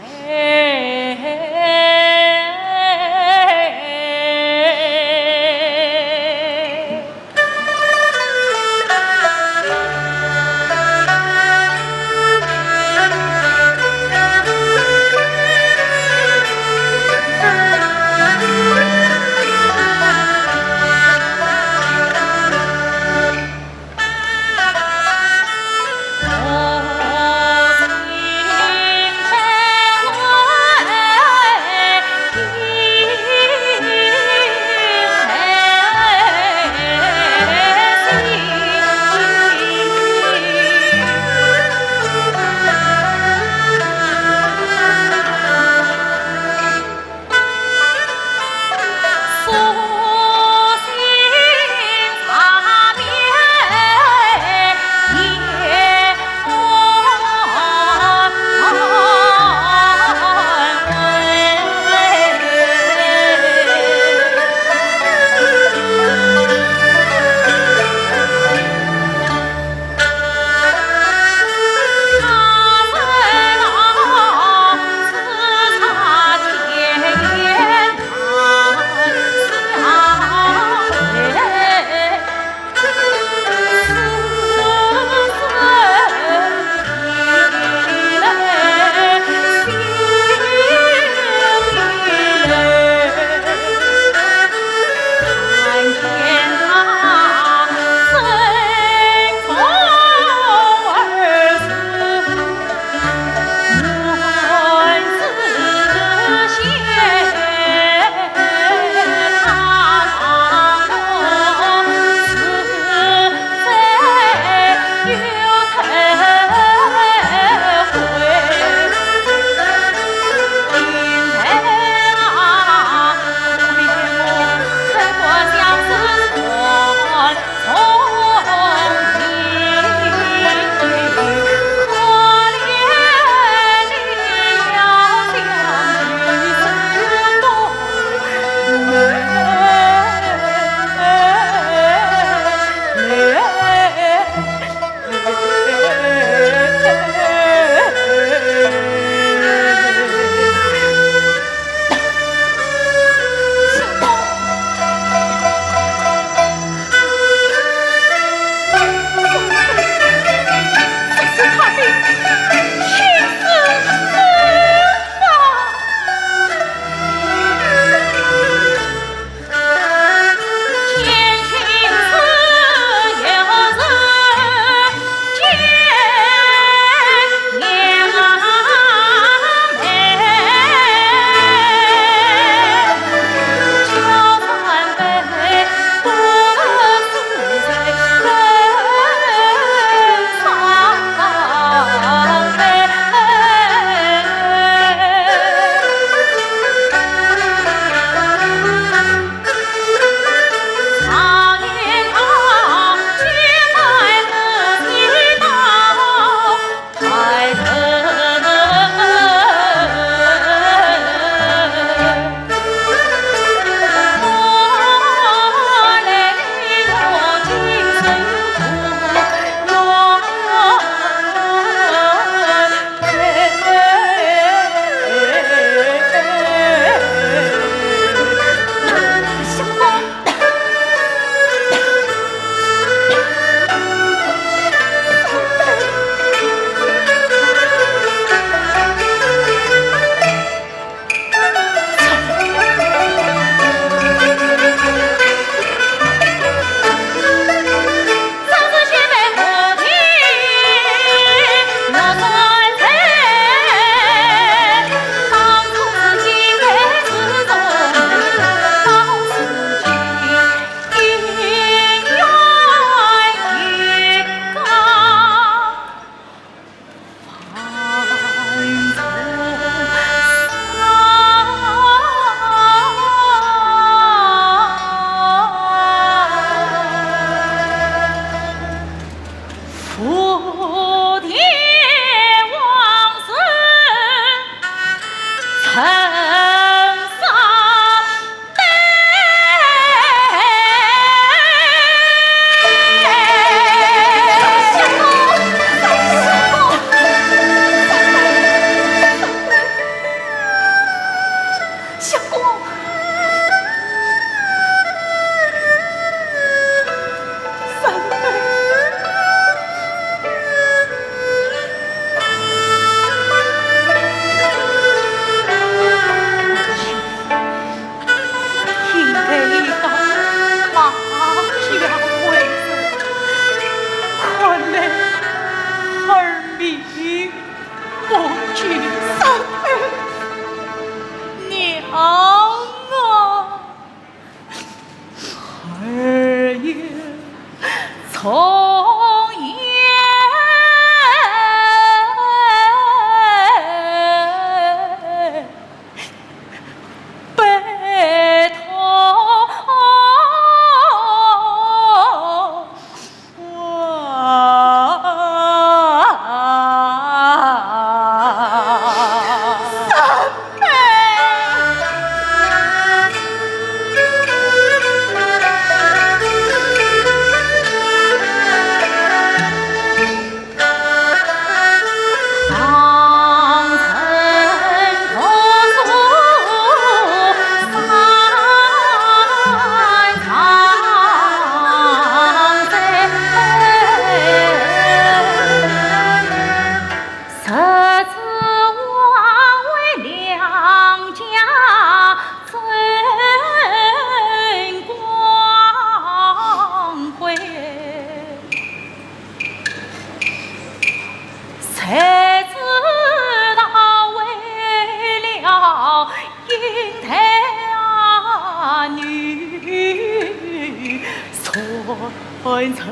前程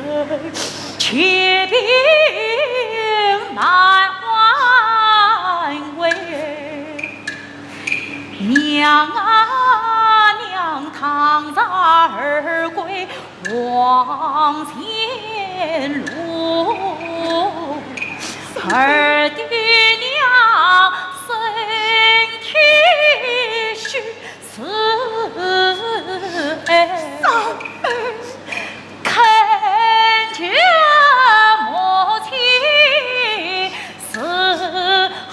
且凭难挽回。娘啊娘，倘若儿归黄泉路，儿的娘身体虚， 是哀。恳求母亲慈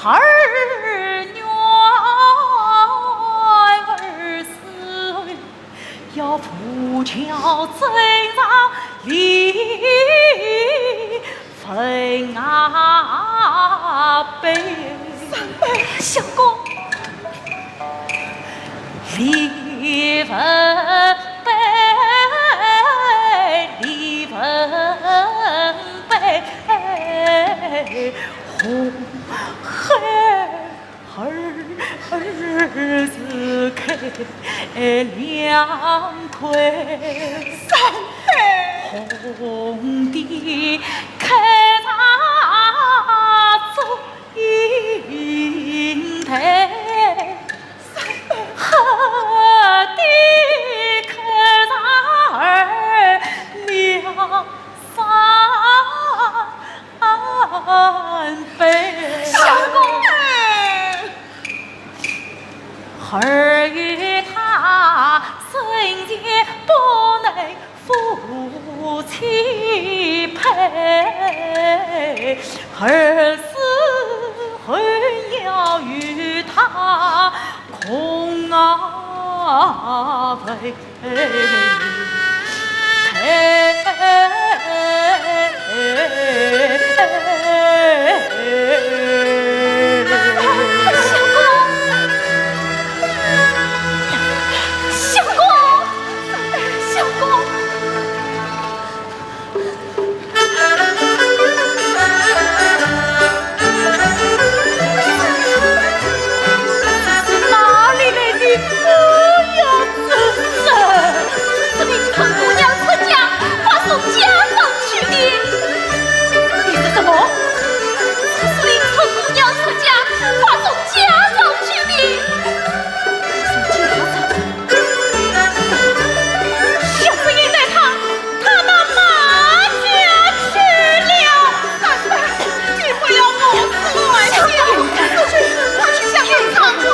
儿，女儿死后，要扶樵枕上立 坟啊碑。相公。立坟碑，立坟碑，红黑 儿，儿是开两块。三妹。红的开在祝英台，三妹。黑的开在二梁山。 三妹。相公。儿与她生前不能夫妻配，儿死后要与她共啊坟。 相公，相公，相公。 哪里来的不孝之孙？是令春姑娘出嫁，把送家长去的。你说什么？是令春姑娘出嫁，把送家长去的。送家长？小生也带她 她到马家去了。你不要胡思乱想，快去，快去向她唱歌。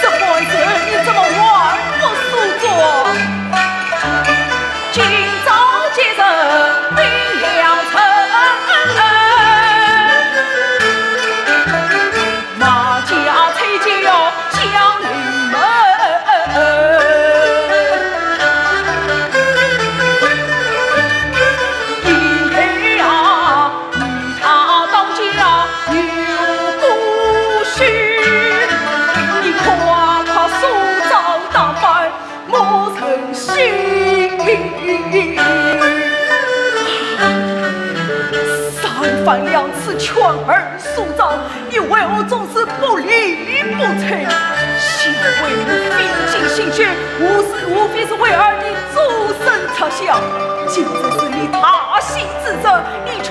这官司你怎么还不速做？今朝节日定良辰，马家催轿要叫人们。因为啊，你他当家有过失，你快快速早打扮， 莫存心。三番两次劝儿速早，你为何总是不理不睬？幸亏你费尽心进去，无事无非是为儿你终身着想。今日是你大喜之日，你全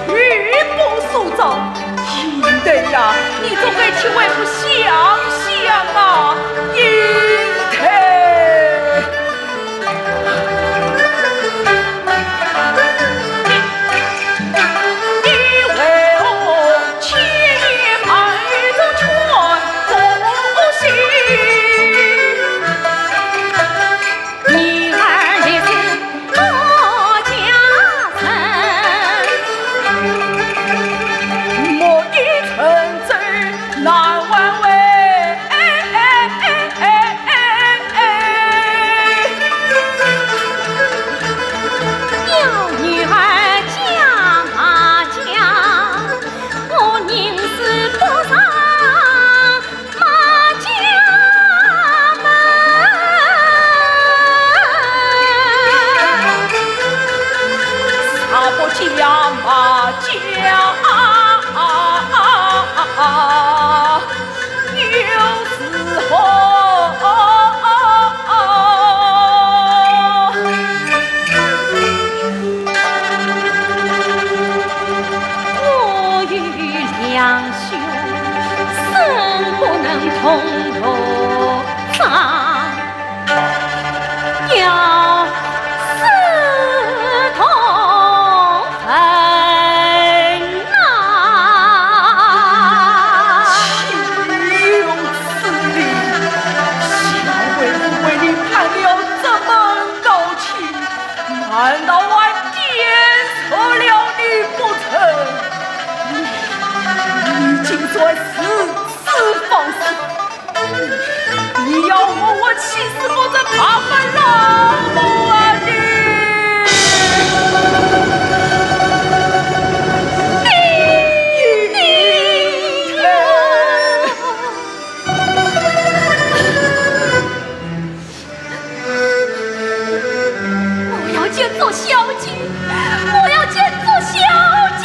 部收着。应得呀，你总该替为父想想啊，应得。岂有此理！想为父为你攀了这门高亲，难道还见错了你不成？你，你竟敢如此放肆！你要我，我气死我这爬班老母啊你！你，你，我要见做小姐，我要见做小姐。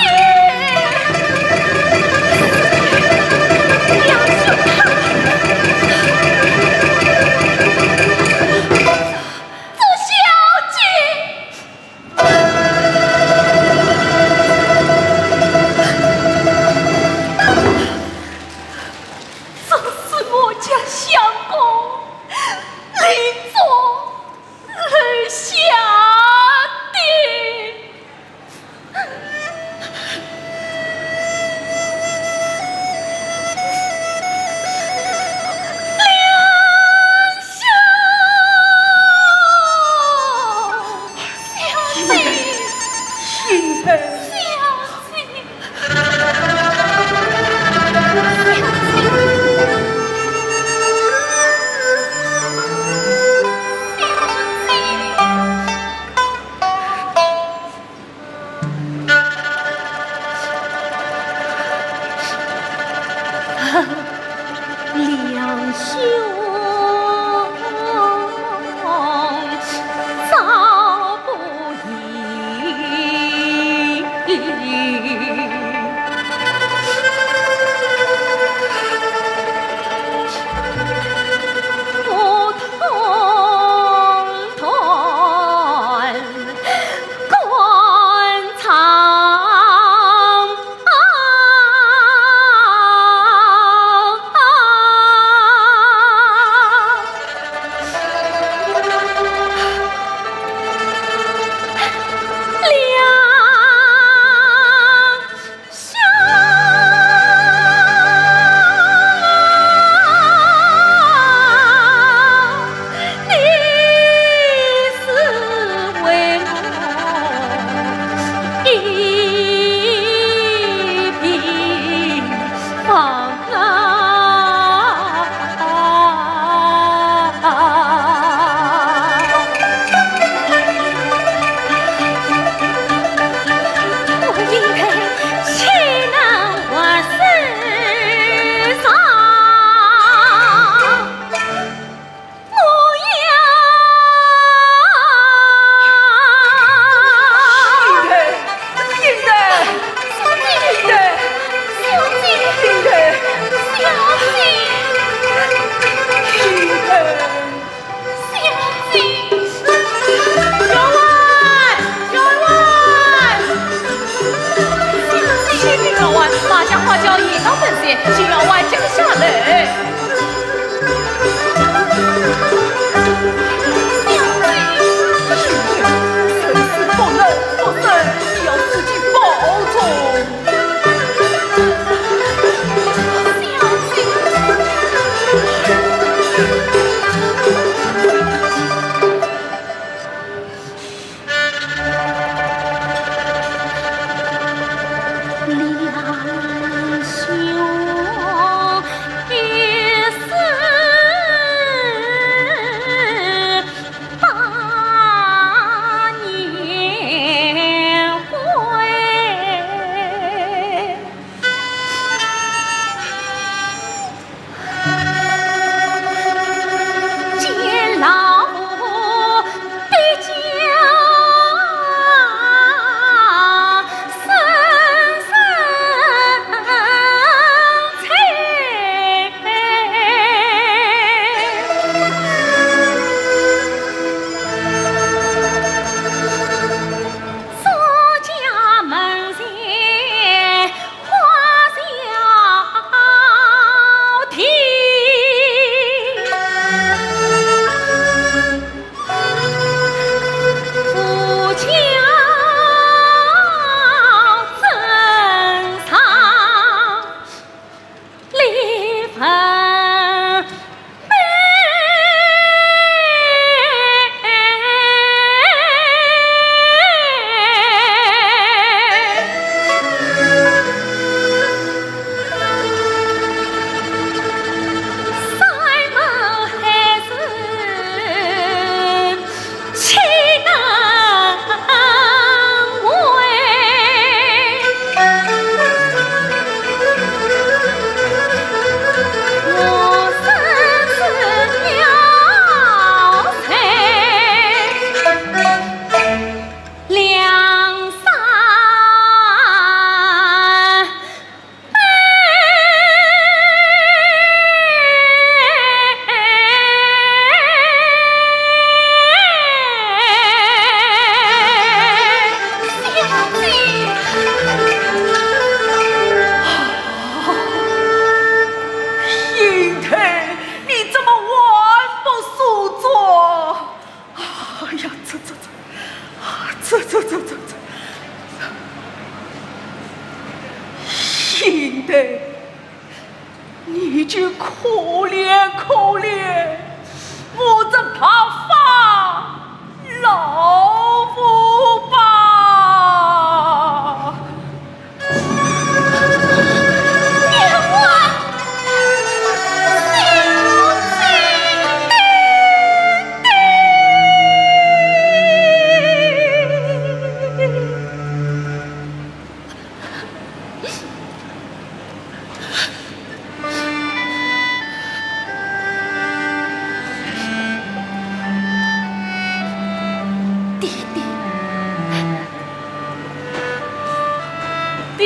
梁兄啊，做小姐。这是我家相公林冲留下的。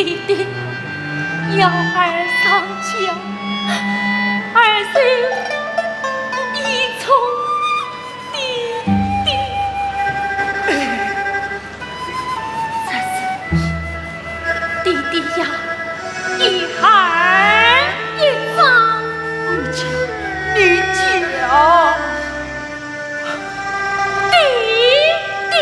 爹爹，要儿上轿，儿就依从爹爹。这是爹爹呀，依儿一张。你讲，你讲。爹爹。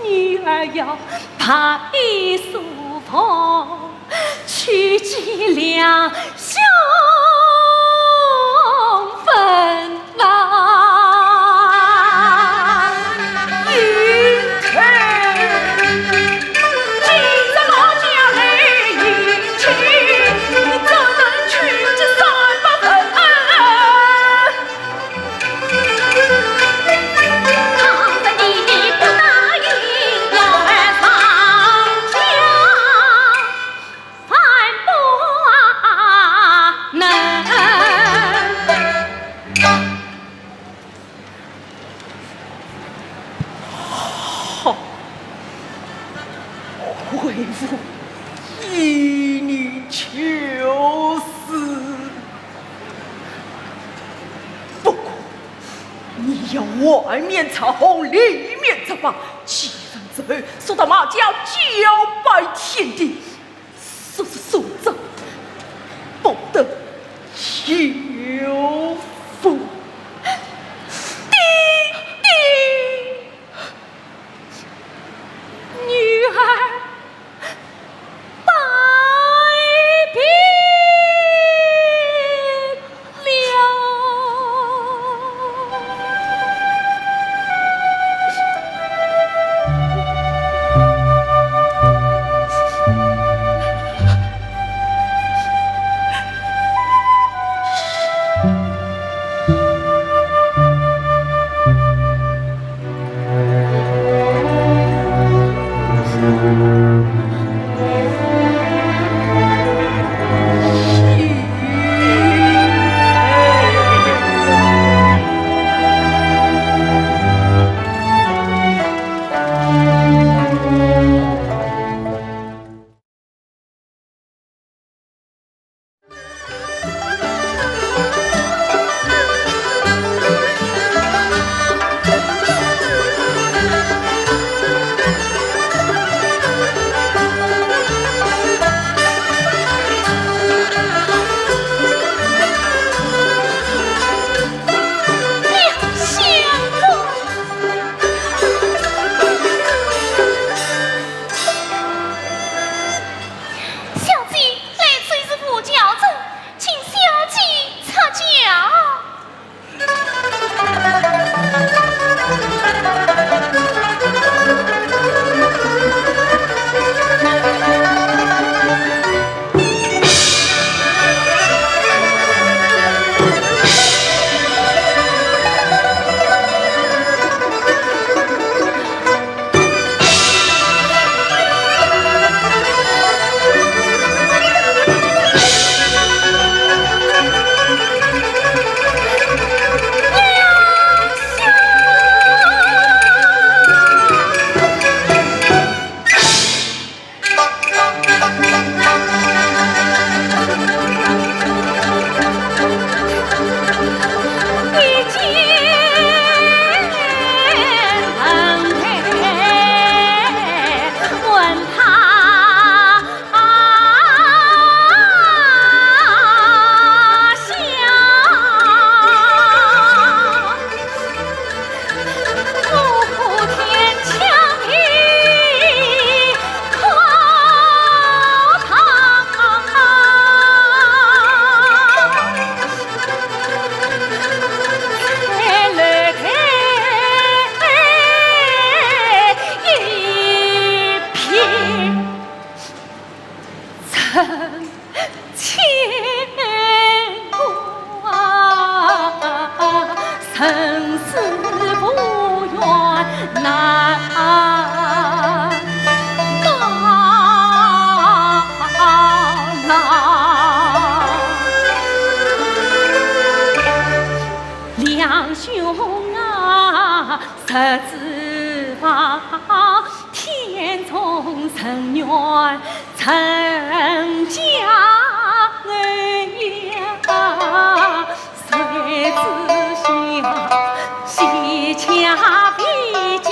女儿要白首凤，去见两兄分呐。好，为父依你求死。不过，你要外面拆红，里面拆白，几番之后，速到马家交拜天地。 速速速走，不得有误。爹爹，女儿拜别。难到老。两兄啊，实指望天中人愿成家呀，谁知晓西家比较